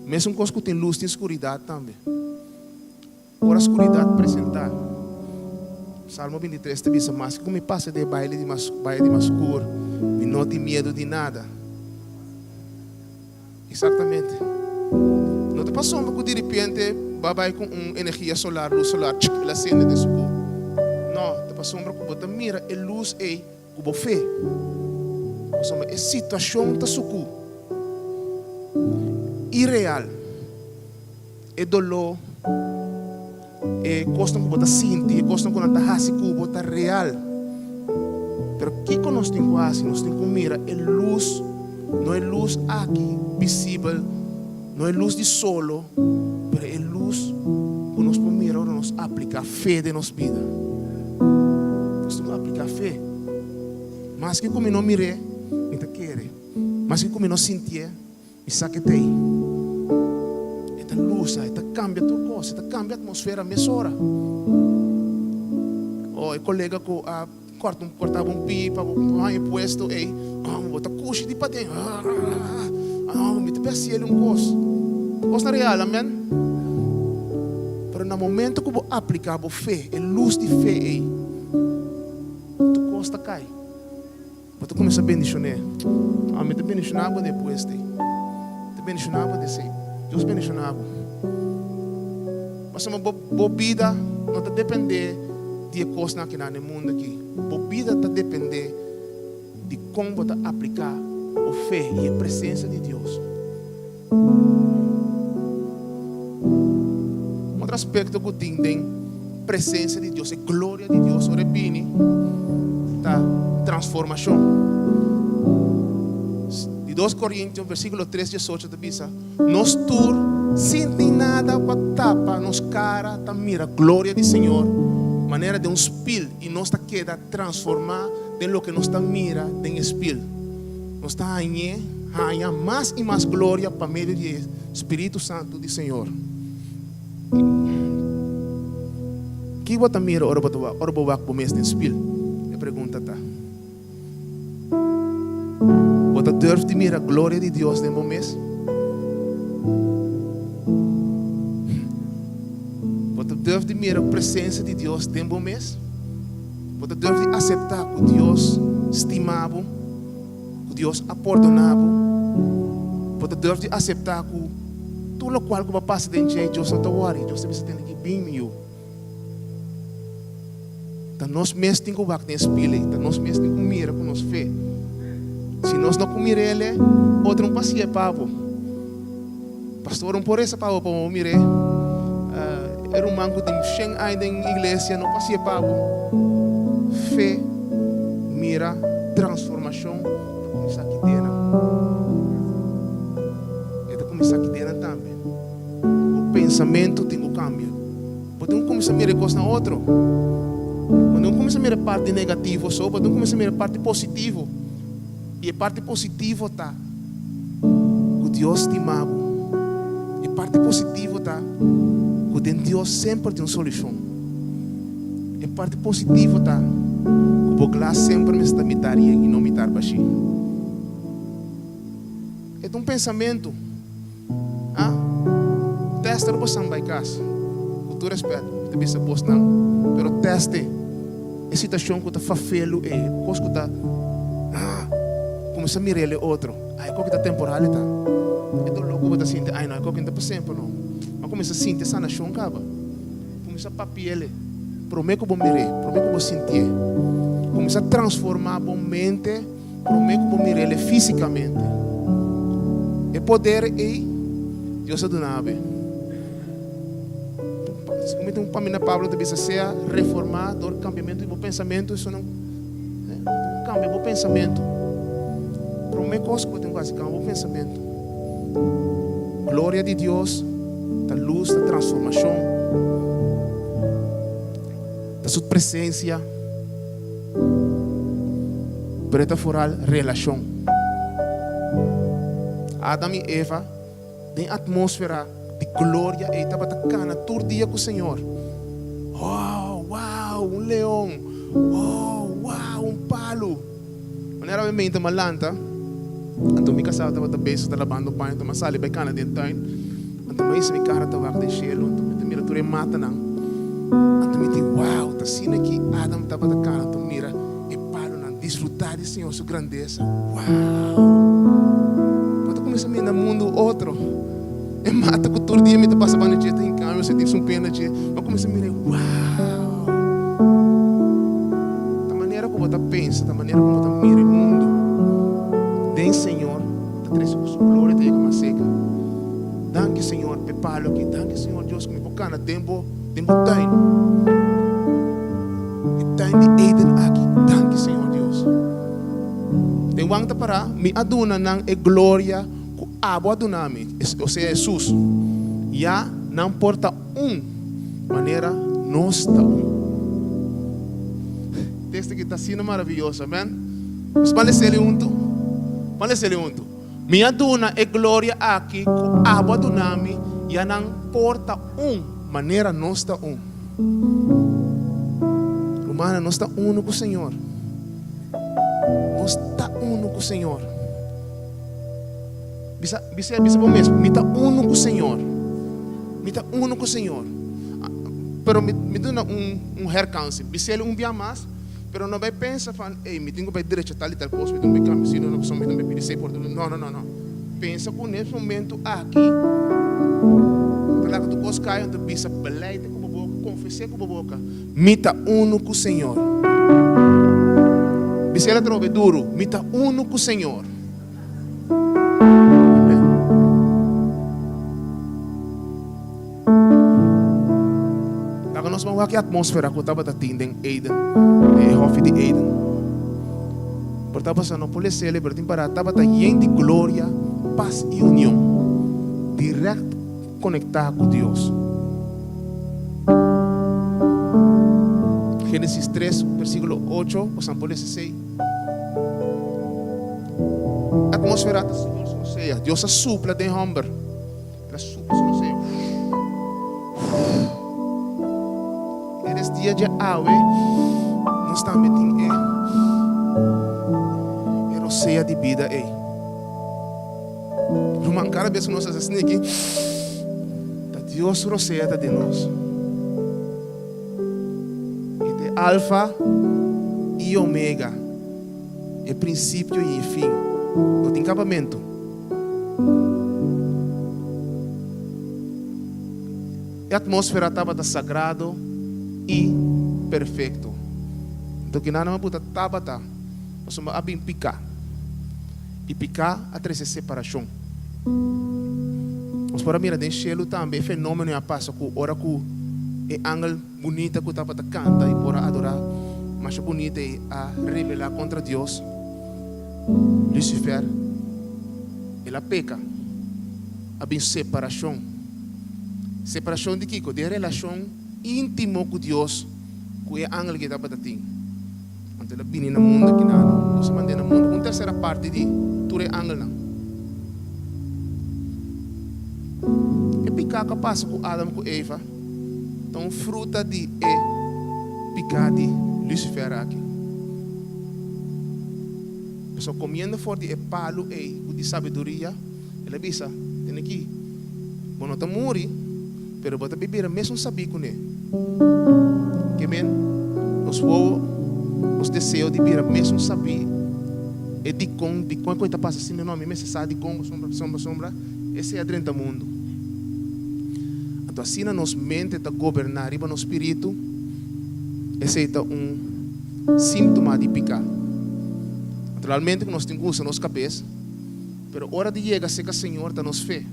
[SPEAKER 3] mesun kos ku tin lus tin skuridat tambe. Ora skuridat presentá, Salmo 23 ta bisa, Maske ku mi pasa den e baile di mas baile di mas skur, mi no tin miedu di nada. Exactamente. No ta pasobra cu diripiente bo a bay cu un energia solar, luz solar, tsk, el a cende den su cu. No, ta pasobra cu bo ta mira e luz ey cu bo fe. Pasobra e situacion ta sucu. Ireal. E dolor, e cosnan cu bo ta sinti, e cosnan cu nan ta haci cu bo ta real. Pero kico nos tin cu haci? Nos tin cu mira e luz, no e luz aki visibel, no e luz di solo, pero e luz cu nos por mira ora nos aplica fe den nos bida. Nos tin cu aplica fe. Maske cu mi no mir'é, mi ta kere. Maske cu mi no sintié, Mi sa ke t'ei. E ta lusa, e ta kambia tur kos, e ta kambia atmosfera mesora. Oh, e kolega ku a kòrta un kòrta bo un pi pa bo haña e puesto ei, oh, bo ta kushi di paden. Oh, mi ta be hasiel un kos. Kosnan real, amen? Pero na momento ku bo apliká bo fe, e lus di fe ei, tur kos ta kai. Bo ta kuminsá bendishoné. Ami ta bendishoná bo depues di. Ta bendishoná bo desei. Dios bendishoná bo. Pasobra bo bo bida no ta dependé di e kosnan akinan den mundu aki. Bo bida ta dependé di kon bo ta apliká bo fe i e presensia di Dios. Un otro aspecto cu tin den presencia di Dios, e gloria di Dios ora e bini, ta transformacion. Di dos Corintios versiculo tres diesocho ta bisa, Nos tur, sin tin nada pa tapa nos cara, ta mira gloria di Señor manera den un spil y nos ta keda transforma den loke nos ta mira den e spil. Nos ta hañ'é haña mas i mas gloria pa medio di e Spiritu Santu di Señor. Ki bo ta mira ora bo ta ora bo wak bo mes den spil? E pregunta ta. Bo ta durf di mira gloria di Dios den bo mes? Bo ta durf. durf di mira presensia di Dios den bo mes? Bo ta durf di aseptá ku Dios stima bo, ku Dios a pordoná bo? Bo ta durf di aseptá ku tur lokual ku bo a pasa den dje, Dios no ta wòri, Dios ta bisa tende ki bin mi yu? Ta nos mes tin ku wak den e spil ei, ta nos mes tin ku mira ku nos fe. Si nos no ku mir'el, otro no por hasié pa bo. Pastor no por resa pa bo pa bo mir'é. E ruman ku tin shen aña den iglesia no por hasié pa bo. Fe, mira, transformashon ta kuminsá aki den nan. E ta kuminsá aki den nan tambe. Bo pensamentu tin ku kambia. Bo tin ku kuminsá mira e kosnan otro. Bo no kuminsá mira e parti negativo so, bo tin ku kuminsá mira e parti positivo. I e parti positivo ta ku Dios stima bo. E parti positivo ta ku den Dios semper tin un solushon. E parti positivo ta ku bo glas semper mester ta mitar yen i no mitar bashí. E ta un pensamentu. Ah, testa lo bosan bai kas. Ku tur respet, mi ta bisa bosnan, pero teste e situashon ku ta fafelu ei, e kos ku ta, ah, kuminsá mira el e otro. Ai, e koki ta temporal e ta. E doló ku bo ta sinti, ai no, e koki no ta pa semper no. Bo a kuminsá sinti e sanashon kaba. Kuminsá papia el e, promé ku bo mir'é, promé ku bo sintié. Kuminsá transformá bo mente. Promé ku bo mira el físikamente. E poder ei Dios a duna awe. Segun mi ta un pamina Pablo ta bisa sea reformá dor kambiamentu di bo pensamentu eso nan kambia bo pensamentu. Promé kos ku bo tin ku hasi kambia bo pensamentu. Gloria di Dios ta lus ta transformashon ta su presensia. Pero e ta foral relashon. Adam i Eva den atmósfera di gloria ei tabata kana tur dia ku Señor. Oh, wow, un leon! Oh, wow, un palu! Manera mi meinta m'a lanta, anto mi kasá tabata bezig ta labando paña, anto m'a sali bai kana den tuin, anto m'a hisa mi kara ta wak den shelu, anto mi ta mira tur e matanan, anto mi di, wow, ta asina ki Adam tabata kana, anto mira e palunan, disfrutá di Señor su grandesa, wow! Bo ta kuminsá mira mundu otro, e mata ku tur dia mi ta pasa banda dje ta hinká mi, osea tin sumpiña na dje, bo a kuminsá mira, wow! Ta manera ku bo ta pensa, ta manera ku bo ta mira e mundu den Señor ta trese ku su gloria ta yega mas serka. Danki Señor p'e palo aki. Danki Señor Dios ku mi por kana den bo den bo tuin. E tuin di Eden aki. Danki Señor Dios. Den Juan ta pará, Mi a duna nan e gloria ku abo a duna mi, osea Hesus. Ya nan por ta un manera nos ta un. Tekst aki ta asina maravioso, amen. Nos ban les'e huntu? Ban les'e huntu. Mi a duna e gloria aki ku abo a duna mi, ya nan por ta un manera nos ta un. Rumannan, nos ta unu ku Señor. Nos ta unu ku Señor. Bisa, bisa, bisa bo mes, mi ta unu ku Señor. Mi ta unu ku Señor. Pero mi, mi duna un, un herkansing. Bis'el un bia mas, pero no bai pensa van, ey, mi tin ku bai drecha tal i tal kos, mi tin ku bai kambia si, no, no, pasobra mi tin ku bai pidi sei por tur. No, no, no, no. Pensa ku nes momento aki, bo ta laga tur kos kai, anto bisa beleite ku bo boka, konfes'é ku bo boka, Mi ta unu ku Señor. Bis'el atrobe duru, Mi ta unu ku Señor. Amen. Laga nos ban wak e atmósfera ku tabata tin den Eden, den e hòfi di Eden. Por tabata no por les'el, pero tin pará tabata yen di gloria, pas i union, dirèkt konektá ku Dios. Génesis 3, versíkulo 8, bo san por lesa esei. Atmósfera ta Señor su rosea. Dios a supla den hòmber. El a supla su rosea. Eres dia dje awe, nos tambe tin e e rosea di bida ei. Ruman, kada bes ku nos hasi asina aki, ta Dios su rosea ta den nos. Alfa i Omega, e prinsipio i e fin. No tin kabamentu. E atmósfera tabata sagrado i perfekto. Anto kinan a buta tabata pasobra a bin piká, i piká a trese separashon. Nos por a mira den shelu tambe e fenómeno a pasa ku ora ku e angel bunita ku tabata kanta i por a adorá masha bunita i a rebelá kontra Dios, Lucifer, el a peka. A bin separashon. Separashon di kiko? Di e relashon íntimo ku Dios ku e angel ke tabata tin. Anto el a bini na mundu akinan. Dios a mand'é na mundu un tersera parti di tur e angelnan. E piká ku a pasa ku Adam ku Eva ta un fruta di e piká di Lucifer aki. Pasobra komiendo for di e palu ei ku di sabiduria, el a bisa, Tene aki, bo no ta muri, pero bo ta bibira mesun sabí kuné. Ke men, nos wowo, nos deseo di bira mesun sabí e dikon, dikon e kos ta pasa asina, no, mi mester sa dikon, pasobra, pasobra, pasobra esei a drenta mundu. Anto asina nos mente ta goberná riba nos spiritu, esei ta un síntoma di piká. Naturalmente ku nos tin ku usa nos kabes, pero ora di yega serka Señor ta nos fe.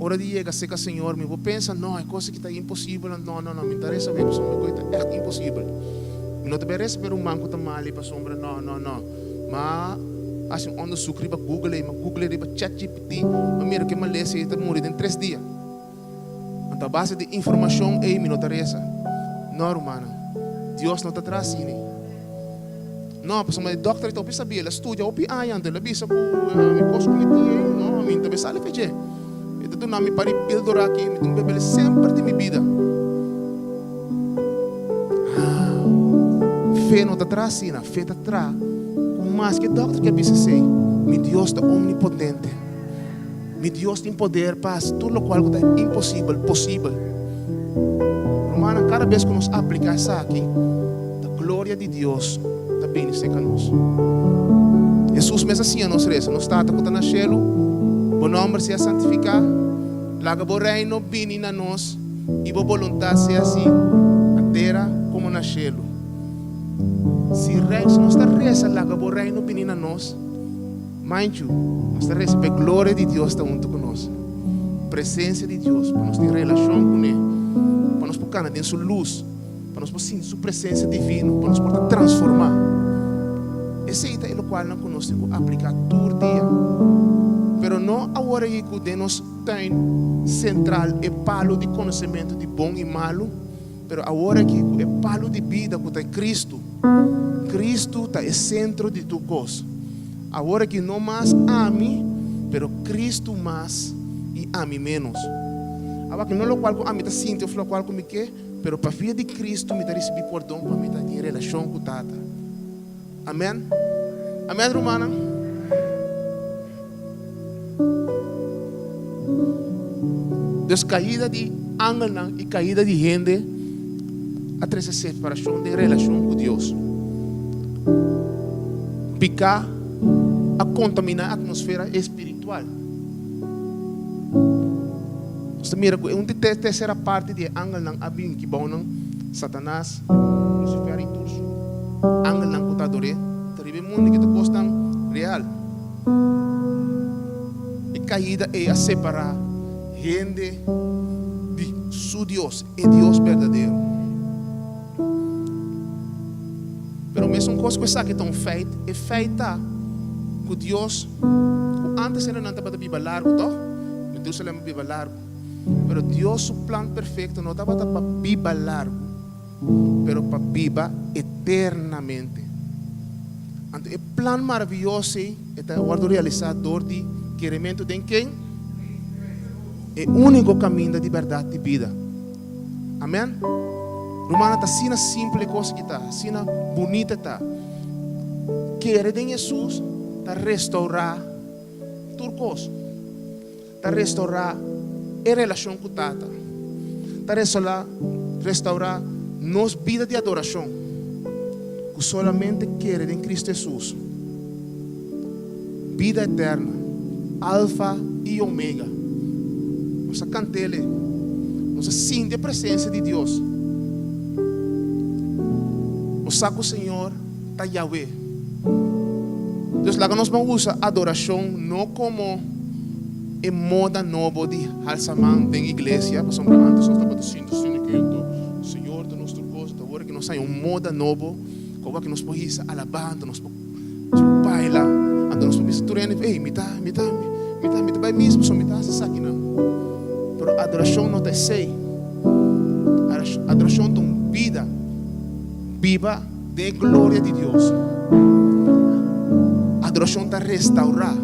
[SPEAKER 3] Ora di yega serka Señor mi por pensa, no, e kos aki ta imposibel, no, no, no, mi ta resa wei pasobra e kos ta ègt imposibel. Mi no ta bai resa pa e ruman ku ta mali pasobra, no, no, no. Ma hasi un onderzoek riba Google ei, ma Google riba ChatGPT, ma mira ku e malesa ei ta muri den tres dia. Anto a base di informashon ei mi no ta resa. No, rumannan, Dios no ta traha asina. No, pasobra e dòkter ei ta hopi sabí, el a studia hopi aña, anto el a bisa ku e kos ku mi tin ei, no, mi ta bisa sali fe dje. E ta duna mi par di píldora aki, mi tin ku bebel semper di mi bida. Ah, fe no ta traha asina, fe ta traha ku maske e dòkter ke a bisa esei, mi Dios ta omnipotente. Mi Dios tin poder pa hasi tur lokual ku ta imposibel, posibel. Rumannan, kada bes ku nos apliká esaki, ta gloria di Dios ta bini serka nos. Hesus mes a siña nos resa, Nos Tata ku ta na shelu, bo nòmber sea santifiká, laga bo reino bini na nos i bo boluntat sea hasi na tera komo na shelu. Si si nos ta resa laga bo reino bini na nos, Mind you, nos ta recibi e gloria di Dios ta hunto cu nos. Presencia di Dios, pa nos tin relacion cu ne, pa nos por cana den su luz, pa nos por sinti su presencia divino, pa nos por ta transforma. Esey ta e locualnan cu nos tin cu aplica tur dia. Pero no awor ey cu den nos tuin central e palo di conocemento di bon y malo, pero awor aki cu e palo di bida cu ta e Cristo. Cristo ta e centro di tur cos. Awor aki no mas ami, pero Cristo mas i ami menos. Awor aki no locual cu ami ta sinti of locual cu mi ke, pero pa via di Cristo mi ta ricibi pordon pa mi ta tin relacion cu Tata. Amen. Amen rumannan. Dus caida di angelnan i caida di hende a trece separacion den relacion cu Dios. Pica a contamina e atmosfera espiritual. Nos ta mira cu e un tercera parti di e angelnan a bin kibao nan, Satanas, Lucifer y tur su angelnan cu ta ador'é, ta riba e mundo ki ta cosnan real. E caida ei a separa hende di su Dios, e Dios berdadero. Pero mesun kos ku esaki ta un feit, e feit ta ku Dios, ku ántes hendenan tabata biba largu, tòg? Metusalem a biba largu. Pero Dios su plan perfekto no tabata pa biba largu, pero pa biba eternamente. Anto e plan maravioso ei e ta wòrdu realisá dor di kerementu den ken? E úniko kaminda di bèrdat di bida. Amen. Rumannan, ta asina simpel e kos aki ta, asina bunita e ta. Kere den Hesus ta restourá tur kos. Ta restourá e relashon ku Tata. Ta restourá, restourá Nos bida di adorashon, ku solamente kere den Kristu Hesus, bida eterna, Alfa i Omega. Nos a kant'El, nos a sinti e presensia di Dios. Nos sa ku Señor ta Yahweh. Dus laga nos ban usa adorashon no komo e moda nobo di halsa man den iglesia, pasobra antes nos tabata sinti asina ki anto Señor ta nos tur kos, anto awor ki nos haña un moda nobo koba ki nos por hisa alabá, anto nos por baila, anto nos por bisa tur hende, ey mi ta, mi ta, mi ta, mi ta bai misa pasobra mi ta hasi esakinan. Pero adorashon no ta esei. Adorashon ta un bida biba Den e gloria di Dios. Adorashon ta restaurá.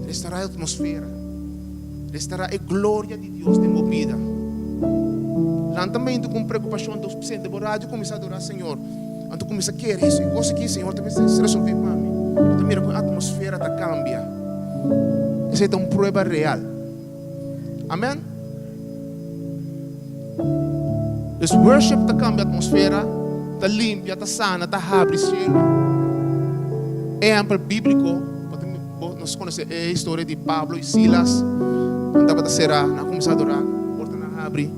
[SPEAKER 3] Restaurá e atmosfera. Restaurá e gloria di Dios den bo bida. Lantamentu ku un preokupashon ta sente bo radio kuminsá adorá Señor. Anto kuminsá kere e kos aki Señor ta mester resolvé pa mi. Bo ta mira ku e atmosfera ta kambia. Esei ta un prueba real. Amen. Dus worship ta kambia atmosfera, ta limpia, ta sana, ta habri cielo. Ehempel bíblico, nos conoce e historia di Pablo y Silas, nan tabata cerá, nan a cuminsa adorá, portanan a habri.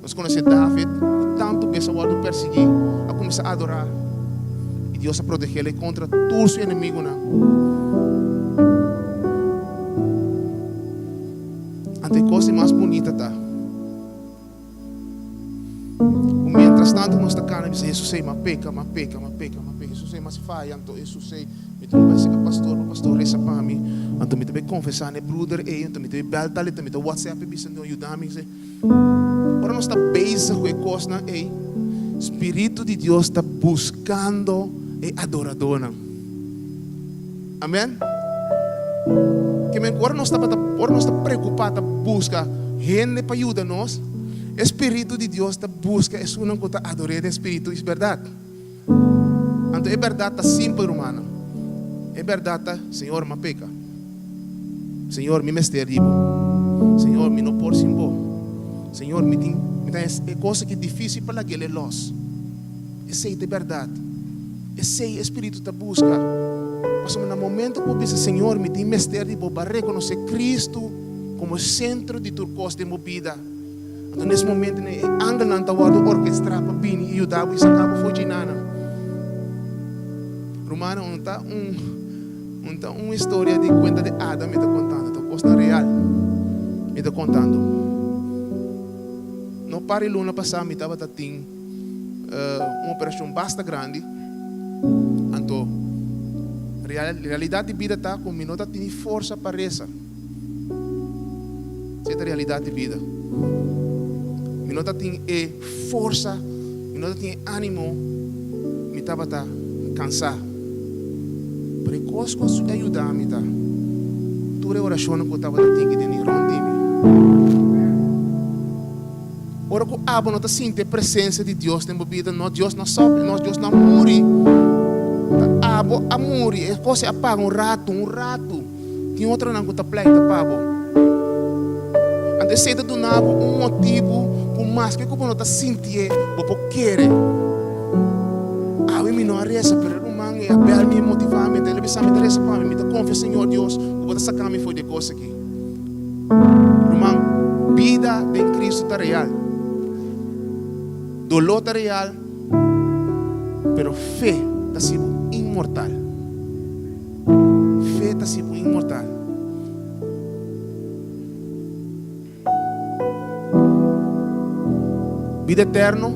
[SPEAKER 3] Nos conoce David, cu tanto bes a wordo persigui, a cuminsa adorá y Dios a protegele contra tur su enemigonan. Anto e kos di mas bunita ta ku mientras tanto nos ta kana bisa Hesus ei m'a peka, m'a peka, m'a peka, m'a peka, Hesus ei m'a faya, anto Hesus ei mi ta bai seka pastor pa pastor resa pa mi, anto mi ta bai konfesá na e bruder ei, anto mi ta bai bèl tal ei, anto mi ta whatsapp e bisa no yuda mi. Ora nos ta bezig ku e kosnan ei, Spiritu di Dios ta buskando e adoradónan. Amen. Ke men ku ora nos tabata, ora nos ta preokupá ta buska hende pa yuda nos, e Spiritu di Dios ta buska esunnan ku ta ador'é den spiritu i bèrdat. Anto e bèrdat ta simpel, rumannan. E bèrdat ta, Señor, m'a peka. Señor, mi mester di bo. Señor, mi no por sin bo. Señor, mi tin, mi ta e kos aki difísil pa lag'el e lòs. Esei ta e bèrdat. Esei e Spiritu ta buska. Pasobra na momento ku bo bisa, Señor, mi tin mester di bo, bo a rekonosé Kristu komo e sentro di tur kos den bo bida. Anto nes momentonan e angelnan ta wòrdu orkestrá pa bini i yuda bo i saka bo for djinana. Rumannan, un ta un un ta un historia di kuenta di Adam mi ta kontando, ta kosnan real mi ta kontando. No par di luna pasá mi tabata tin. Un operashon basta grandi. Anto, realidat di bida ta ku mi no ta tini forsa pa resa. Esei ta realidat di bida. Mi no ta tin e forsa, mi no ta tin e animo, mi tabata kansá. Pero e kos ku a yuda mi ta tur e orashonnan ku tabata tin ki tene rònt di mi. Ora ku abo no ta sinti e presensia di Dios den bo bida, no, Dios no sòpi, no, Dios no a muri. Ta abo a muri, e kos ei a paga un ratu, un ratu. Tin otronan ku ta pleita pa bo. Anto esei ta duna bo un motibu ku maske ku bo no ta sintié, bo por kere. Awe mi no a resa, pero e ruman ei a bèl mi, e motivá mi, anto el a bisa mi ta resa pa mi, mi ta konfia Señor Dios ku bo ta saka mi for di e kos aki. Ruman, bida den Cristo ta real. Doló ta real, pero fe ta hasi bo inmortal. Fe ta hasi bo inmortal. Bida eterno.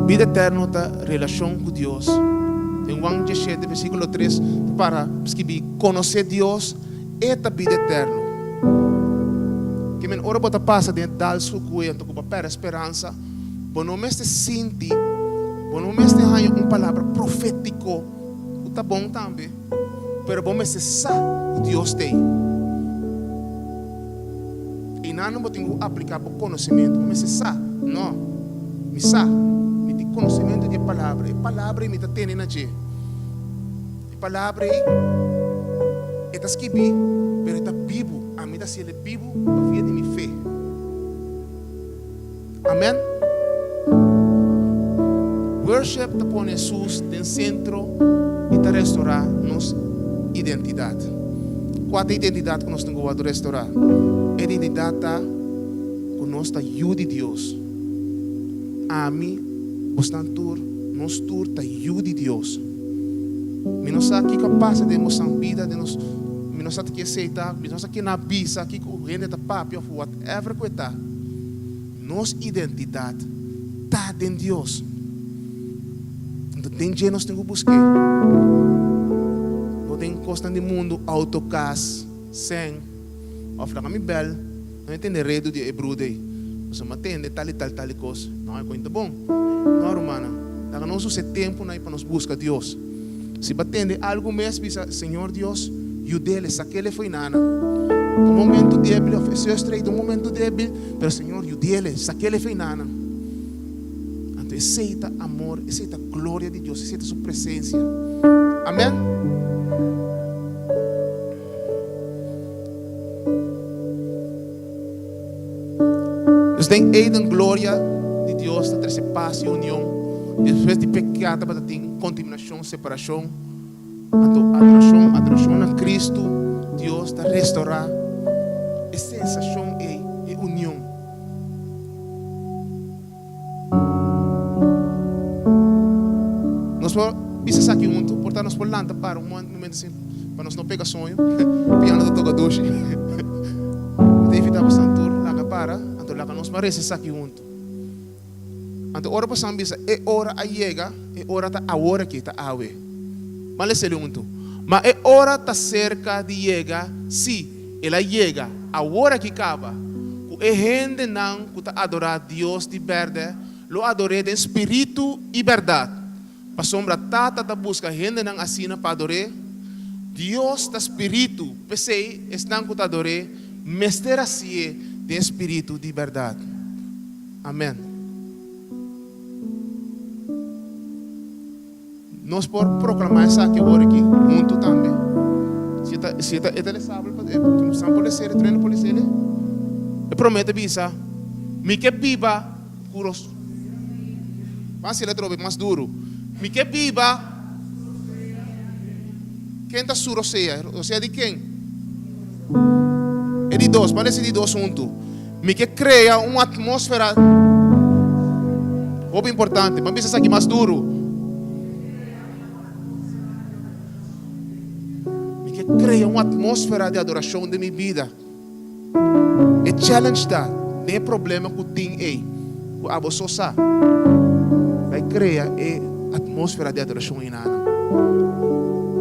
[SPEAKER 3] Bida eterno ta relashon ku Dios. Den Juan diesshete versíkulo tres ta para skibí, Konosé Dios, e ta bida eterno. Ke men ora bo ta pasa den e dal sukue anto ku bo a pèrdè speransa, bo no mester sinti, bo no mester haña un palabra profétiko ku ta bon tambe, pero bo mester sa ku Dios t'ei. Einan bo tin ku apliká bo konosementu. Bo mester sa, No, mi sa. Mi tin konosementu di e Palabra. E Palabra ei mi ta tene na dje. E Palabra ei, e ta skibí, pero e ta bibu. Ami ta hasiel bibu pa via di mi fe. Amen. Worship ta pone Hesus den sentro i ta restorá nos identidat. Kua ta e identidat ku nos tin ku wòrdu restorá? E identidat ta ku nos ta yu di Dios. Ami, bosnan tur, nos tur ta yu di Dios. Mi no sa kiko a pasa den bosnan bida, den nos, mi no sa ta ke esei ta, mi no sa ken a bisa, kiko hende ta papia òf whatever ku e ta. Nos identidat ta den Dios. Anto den dje nos tin ku busk'é. No den kosnan di mundu, outo, kas, sèn, òf laga mi bèl. No e tende redu di e bruder ei. Pasobra mi a tende tal i tal tal i kos. No, e koin ta bon. No, rumannan. Laga nos usa e tempunan ei pa nos buska Dios. Si bo a tende algu mes, bisa, Señor Dios, yud'el, sak'el e fo'i nana. Ta un momento débil, òf e zuster ei ta un momento débil, pero Señor, yud'el, sak'el e fo'i nana. Anto esei ta amor, esei ta gloria di Dios, esei ta su presensia. Amèn. Dus den Eden gloria di Dios ta trese pas i union. Despues di peká tabata tin kontaminashon, separashon. Anto adorashon, adorashon na Kristu, Dios ta restorá e sensashon ei, e union. Nos por bisa esaki huntu, por ta nos por lanta para un momento así, pa nos no pega soño. Piano ta toca dushi. Mi ta invita bosan tur laga para, anto laga nos ban reza esaki huntu. Anto ora bosan bisa e ora a yega, e ora ta awor aki, ta awe. Ban lesa el huntu. Ma e ora ta serka di yega, sí, El a yega awor aki kaba ku e hendenan ku ta adorá Dios di bèrdè lo ador'é den spiritu i bèrdat, pasobra Tata ta buska hendenan asina pa ador'é. Dios ta spiritu, p'esei esnan ku ta ador'é mester hasié den spiritu di bèrdat. Amèn. Nos por proclama esaki awor aki hunto tambe. Si e ta, si e ta, e ta lesabel pa, e san por lesele, trueno por lesele. E prome ta bisa, Mi ke biba ku ros. Ban hasiel atrobe mas duru. Mi ke biba. Ken ta su rosea? Rosea di ken? E di dos, ban lesa e di dos hunto. Mi ke krea un atmósfera hopi importante. Ban bisa esaki mas duru. Mi ke krea un atmósfera di adorashon den mi bida. E challenge ta den e problema ku tin ei, ku abo so sa. Bai krea e atmósfera di adorashon einana.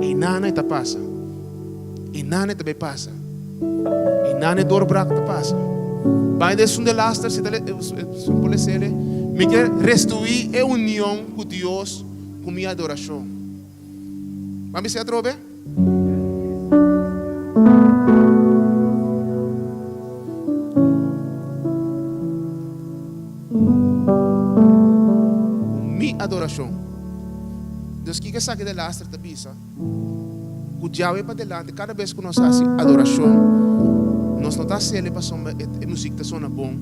[SPEAKER 3] Einana e ta pasa. Einan e ta bay pasa. Einan e doorbraak ta pasa. Bay den esun delaster, si ta esun por lesele, mi ke restituí e union ku Dios ku mi adorashon. Ban bis'é atrobe? Ku mi adorashon. Dios kiko esaki delaster ta bisa? Ku djawe pa delante, kada bes ku nos hasi adorashon, nos no ta hasiel pasobra e muzik ta sona bon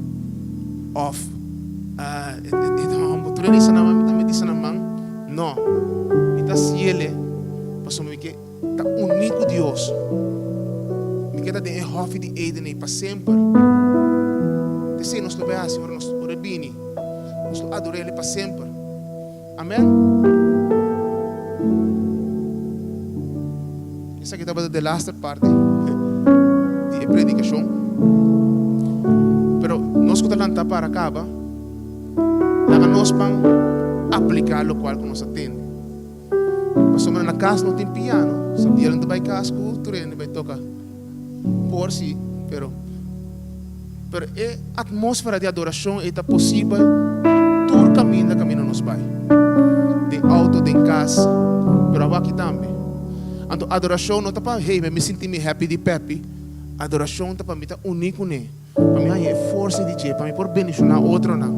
[SPEAKER 3] òf e ta humble. Tur e risa nan mi ta meti nan man. No, mi ta hasiel pasobra mi ke ta uní ku Dios. Mi ke ta den e hòfi di Eden ei pa semper. P'esei nos lo bai hasi ora nos ora e bini. Nos lo ador'El pa semper. Amen. Esaki tabata delaster parti di e predikashon. Pero nos ku ta lanta para kaba, laga nos ban apliká lokual ku nos a tende. Pasobra na kas no tin piano, Sabdiel no ta bai kas ku tur hende bai toka por si, pero Pero e atmósfera di adorashon ei ta posibel tur kaminda kaminda nos bai, den outo, den kas, pero awaki tambe. Anto adorashon no ta pa, hey, mi sinti mi happy di peppy. Adorashon ta pa mi ta uní kuné, pa mi haña e forsa di dje, pa mi por bendishoná otronan,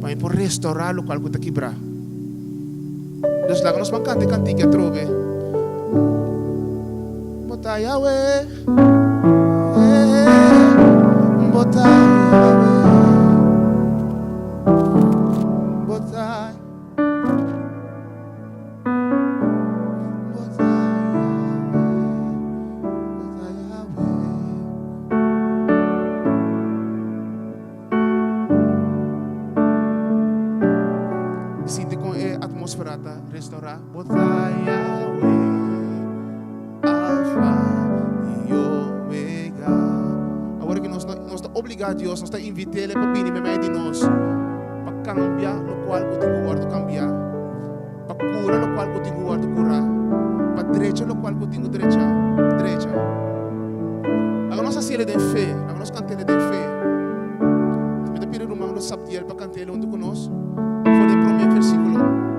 [SPEAKER 3] pa mi por restourá lokual ku ta kibrá. Dus laga nos ban kanta e kantiki atrobe. Bo ta Yahweh. Bo ta Yahweh. Bo ta Bo ta Yahweh. Bo ta Yahweh. Sinti kon e atmósfera ta restaurá. Bo ta Yahweh, Alfa i Omega. Awor ki nos nos ta obligá Dios, nos ta invit'El pa bini meimei di nos, pa kambia lokual ku tin ku wòrdu kambiá, pa kura lokual ku tin ku wòrdu kurá, pa drecha lokual ku tin ku drecha, drecha. Laga nos hasiel den fe, laga nos kant'El den fe. Mi ta pidi ruman lo Sabdiel pa kant'El huntu ku nos for di e promé versíkulo.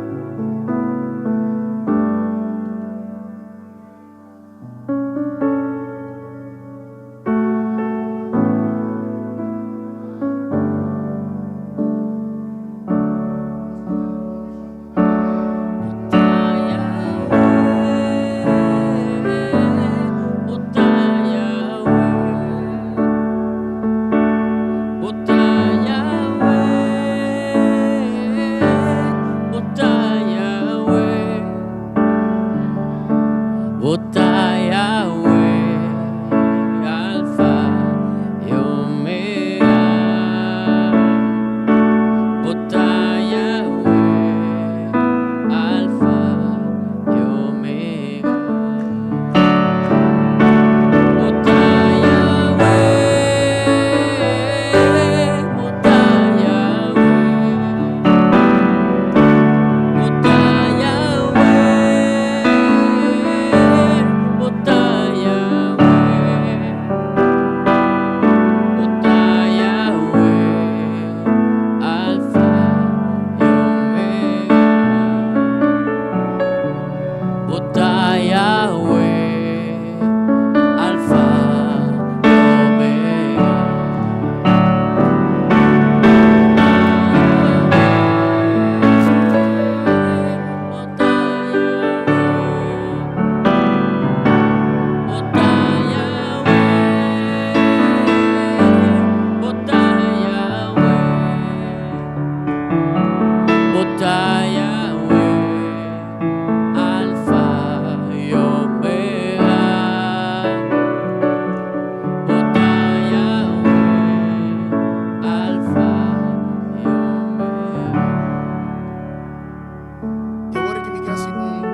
[SPEAKER 3] I awor aki mi ke hasi un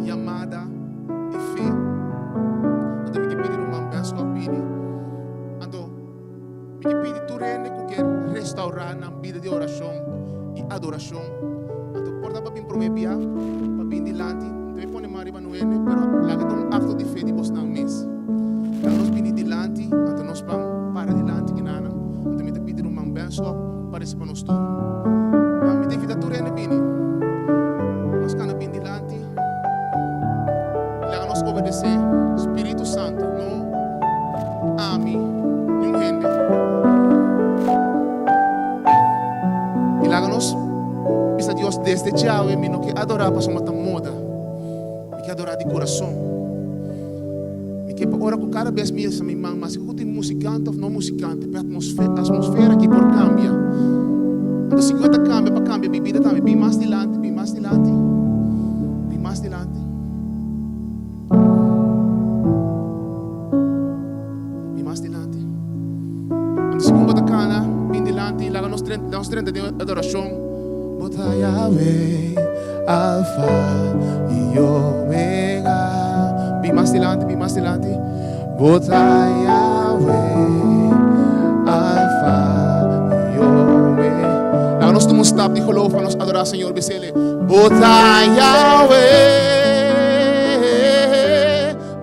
[SPEAKER 3] yamada di fe. Anto mi ke pidi ruman Benskop bini. Anto mi ke pidi tur hende ku ke restaurá nan bida di orashon i adorashon. Anto por ta pa bin promé bia pa bin dilanti. Mi ta bin pone man riba nuende, pero laga ta un akto di fe di bosnan mes. Laga nos bini dilanti, anto nos ban para dilanti kinanan. Anto mi ta pidi ruman Benskop pa resa pa nos tur. Mi ta invitá tur hende bini. Nos kana bin dilanti. Laga nos obedesé Spiritu Santu, no ami, niun hende. I laga nos bisa Dios, Desde djawe mi no ke adorá pasobra ta moda. Mi ke adorá di kurason. Mi ke pa ora ku kada bes mi hisa mi man, maske ku tin musikante òf no musikante, pa e atmosfera aki por kambia. Anto si ku e ta kambia, pa kambia mi bida tambe. Bin mas dilanti, bin mas dilanti, bin mas dilanti. Bin mas dilanti. Anto si ku bo ta kana, bin dilanti, laga nos nos drenta den adorashon. Bo ta Yahweh, Alfa i Omega. Bin mas dilanti, bin mas dilanti. Bo ta Yahweh, Alfa i Omega. Laga nos tuma un stap di geloof pa nos adorá Señor. Bisele, Bo ta Yahweh,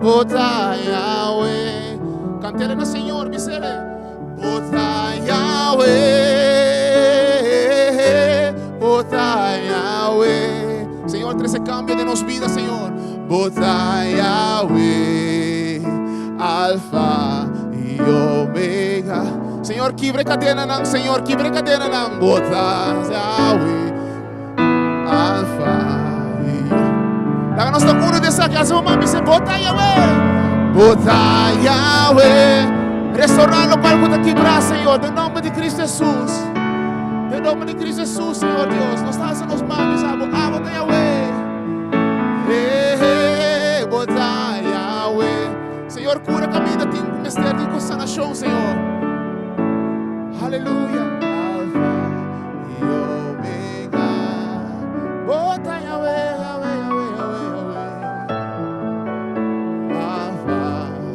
[SPEAKER 3] Bo ta Yahweh. Kantele na Señor, bisele. Bo ta Yahweh, Bo ta Yahweh. Señor, trece cambio den nos vida, Señor. Bo ta Yahweh, Alfa y Omega. Señor, kibre cadenanan, Señor, kibre cadenanan. Bo ta Yahweh, Alfa y Omega. Laga nos ta uno de esaki, hace un man, dice, Bo ta Yahweh, Bo ta Yahweh. Restaurá lokual ku ta kibrá, Señor, den nòmber di Kristu Hesus. Den nòmber di Kristu Hesus, Señor Dios, nos ta hasi nos man bisa Bo, Abo ta Yahweh. He, he, Bo ta Yahweh. Señor, kura kaminda tin ku mester di ku sanashon, Señor. Aleluya. Alfa i Omega. Bo ta Yahweh, Yahweh, Yahweh, Yahweh, Yahweh. Alfa i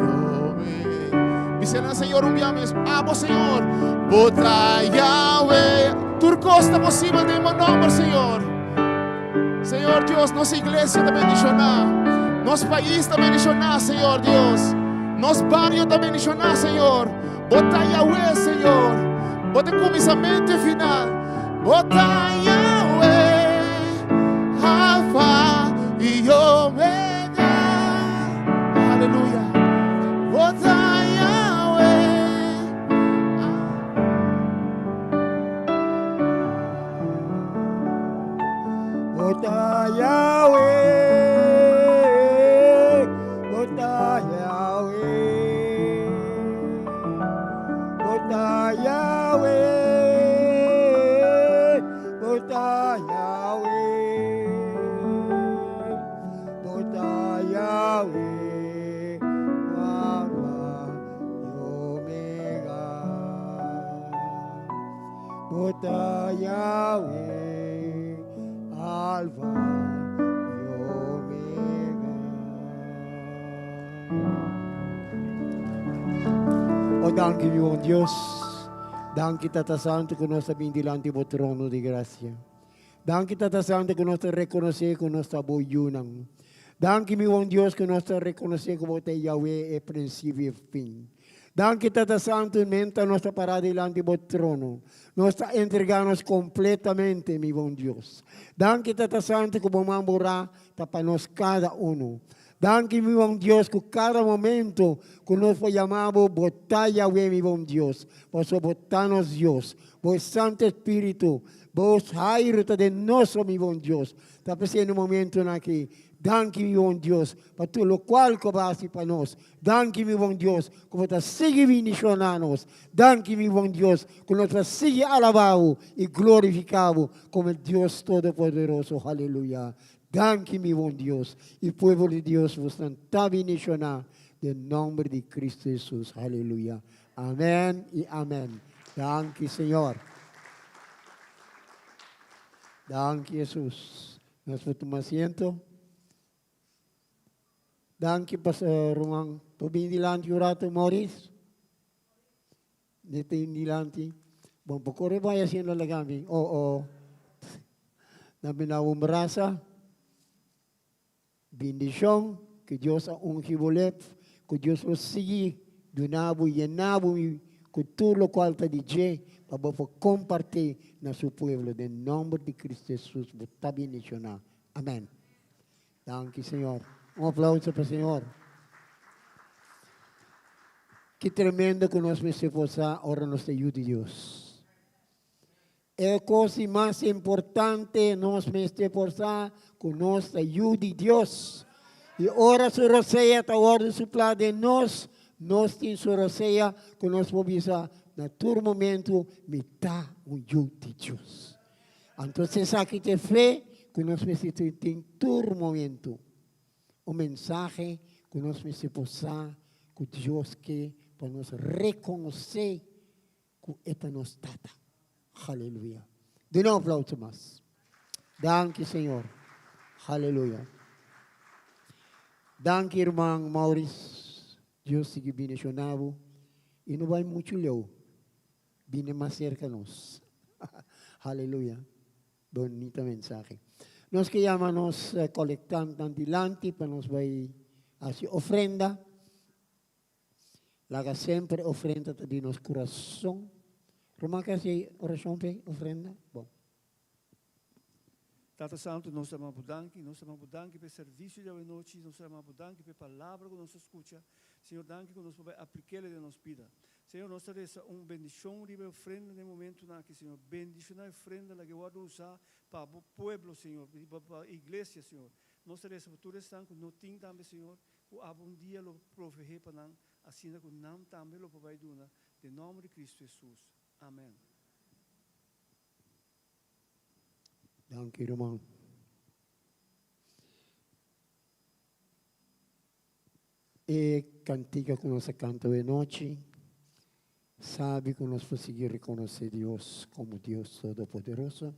[SPEAKER 3] Omega. Bisa na Señor un bia mes. Abo, Señor. Bo ta Yahweh. Tur kos ta posibel den bo nomber, Señor. Señor Dios, nos iglesia ta bendishoná. Nos pais ta bendishoná, Señor Dios. Nos bario ta bendishoná, Señor. Bo ta Yahweh, Señor. Bo ta kuminsamentu i final. Bo ta Yahweh, Alfa i Omega. Aleluya. Bo ta Yahweh.
[SPEAKER 1] Bo ta Yahweh, Bo ta Yahweh, Bo ta Yahweh, Bo ta Yahweh, Bo ta Yahweh, Alfa i Omega. Bo ta Yahweh, Alfa i Omega. O danki mi bon Dios, danki Tata Santu ku nos ta bin dilanti bo trono di grasia. Danki Tata Santu ku nos ta rekonosé ku nos ta bo yunan. Danki mi bon Dios ku nos ta rekonosé ku bo ta Yahweh e prinsipio i e fin. Danki Tata Santu menta nos ta pará dilanti bo trono. Nos ta entregá nos kompletamente mi bon Dios. Danki Tata Santu ku bo man borá ta pa nos kada unu. Danki mi bon Dios ku kada momento ku nos por yama bo, bo ta Yahweh mi bon Dios, pasobra bo ta nos Dios. Bo Santu Spiritu, bo hairu ta den nos, o mi bon Dios. Ta p'esei na momentonan aki, danki mi bon Dios pa tur lokual ku bo a hasi pa nos. Danki mi bon Dios ku bo ta sigui bindishoná nos. Danki mi bon Dios ku nos ta sigui alabá bo i glorifiká bo komo e Dios Todopoderoso. Haleluya. Danki mi bon Dios. I pueblo di Dios bosnan ta bindishoná den nòmber di Kristu Hesus. Haleluya. Amèn i amèn. Danki Señor. Danki Hesus. Nos por tuma asiento. Danki Pastor Ruman. Por bini dilanti un rato Maurice? Ni tin dilanti. Bon, por kore bai haciendo la gambi. Oh, oh. Nan bina un brasa. Bendicion ku Dios a ungi bo lep, ku Dios lo sigui duna bo, yena bo ku tur lokual ta di dje pa bo por kompartí na su pueblo. Den nomber di Cristo Jesus bo ta bendiciona. Amen. Danki Señor. Un aplauso pa Señor. Ki tremendo ku nos mester por sa ora nos ta yu di Dios. E kos di mas importante nos mester por sa ku nos ta yu di Dios. I ora su rosea ta wòrdu suplá den nos, nos tin su rosea ku nos por bisa na tur momentu, Mi ta un yu di Dios. Anto esaki ta e fe ku nos mester tin tur momentu. Un mensahe ku nos mester por sa ku Dios ke pa nos rekonosé ku e ta nos Tata. Haleluya. Duna un aplauso mas. Danki Señor. Haleluya. Danki herman Maurice. Dios sigui bendiciona bo y no bai mucho leu. Bini mas cerca nos. Haleluya. Bonita mensahe. Nos ke yama nos colectantnan dilanti pa nos bai haci ofrenda. Laga semper ofrenda ta di nos curason. Ruman ke haci oracion p'e ofrenda? Bon.
[SPEAKER 4] Tata Santu, nos ta yama Bo danki, nos ta yama Bo danki pa e servisio di awenochi, nos ta yama Bo danki pa e palabra ku nos a skucha. Señor, danki ku nos por bai aplik'el den nos bida. Señor, nos ta resa un bendishon riba e ofrenda den e momentunan aki, Señor. Bendishoná e ofrenda, laga e wòrdu usá pa Bo pueblo, Señor, pa Bo iglesia, Señor. Nos ta resa pa tur esnan ku no tin tambe, Señor, ku Abo un dia lo proveé pa nan. asina ku nan tambe lo por bai duna den nòmber di Kristu Hesus. Amèn.
[SPEAKER 1] Danki ruman. E kantika ku nos a kanta awe nochi sabi ku nos por sigui rekonosé Dios komo Dios Todopoderoso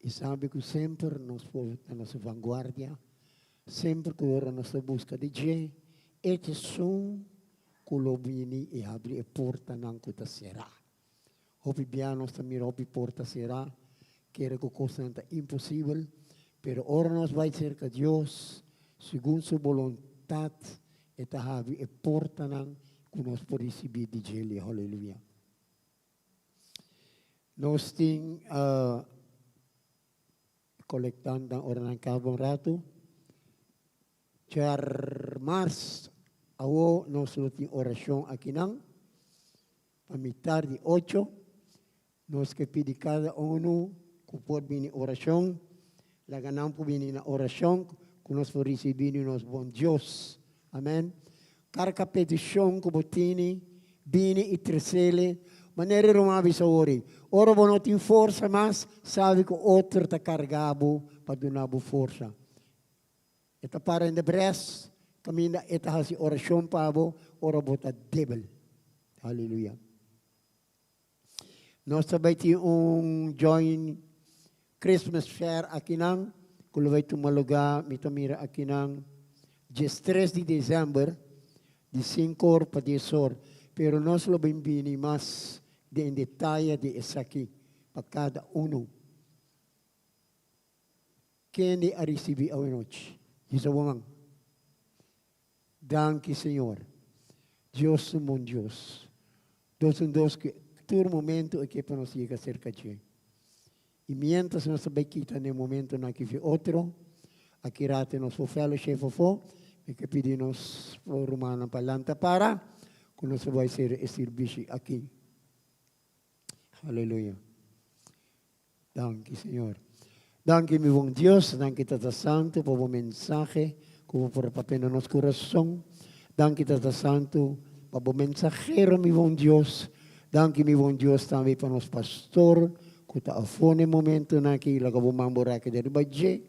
[SPEAKER 1] i sabi ku semper nos por ta na su vanguardia, semper ku ora nos ta buska di dje, e ta esun ku lo bini i habri e portanan ku ta será. Hopi bia nos ta mira hopi porta será, kere ku kosnan ta imposibel, pero ora nos bai serka Dios, segun Su boluntat, E ta habri e portanan ku nos por risibí di djeli. Haleluya. Nos tin kolektantan ora nan kaba un ratu. Djarmars awo nos lo tin orashon akinan. Pa mitar di ocho, nos ke pidi kada unu ku por bini orashon, laga nan por bini na orashon ku nos por risibí di nos bon Dios. Amen. Karka petishon ku bo tini, bini i tresele. Manera e ruman a bisa ori, ora bo no tin forsa mas, sabi ku otro ta karga bo pa duna bo forsa. E ta para in de bres kaminda e ta hasi orashon pa bo ora bo ta debel. Haleluya. Nos ta bai tin un join Christmas fair akinan ku lo bai tuma lugá mi ta mira akinan diestres di desèmber di sinku or pa dies or. Pero nos lo bin bini mas den detaye di esaki pa kada unu. Kende a ricibi awenochi? Hisa bo man. Danki Señor. Dios un bon Dios. Dos un Dios cu tur momento e ke pa nos yega cerca dje. Y mientras nos ta bay kita n'e momentonan aki fi otro, aki rato nos por fellowship afo, mi ke pidi nos rumannan pa lanta para cu nos ta bay cera e sirbishi aki. Aleluya. Danki, Señor. Danki, mi bon Dios. Danki, Tata Santu, pa bo mensahe ku bo por a papia na nos kurason. Danki, Tata Santu, pa bo mensahero, mi bon Dios. Danki, mi bon Dios, tambe pa nos pastor ku ta afó na e momentunan aki. Laga bo man bo raki den riba dje.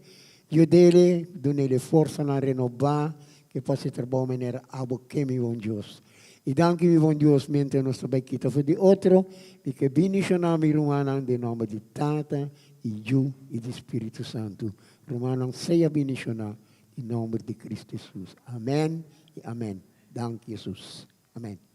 [SPEAKER 1] Yud'el, dun'el e forsanan renobá ke por hasi trabou manera abo ke, mi bon Dios. I danki mi bon Dios mientras nos ta bai kita for di otro, mi ke bindishoná mi rumannan den nomber di Tata i Yu i di Spiritu Santu. Rumannan sea bindishoná den nomber di Cristo Jesus. Amen i amen. Danki Jesus. Amen.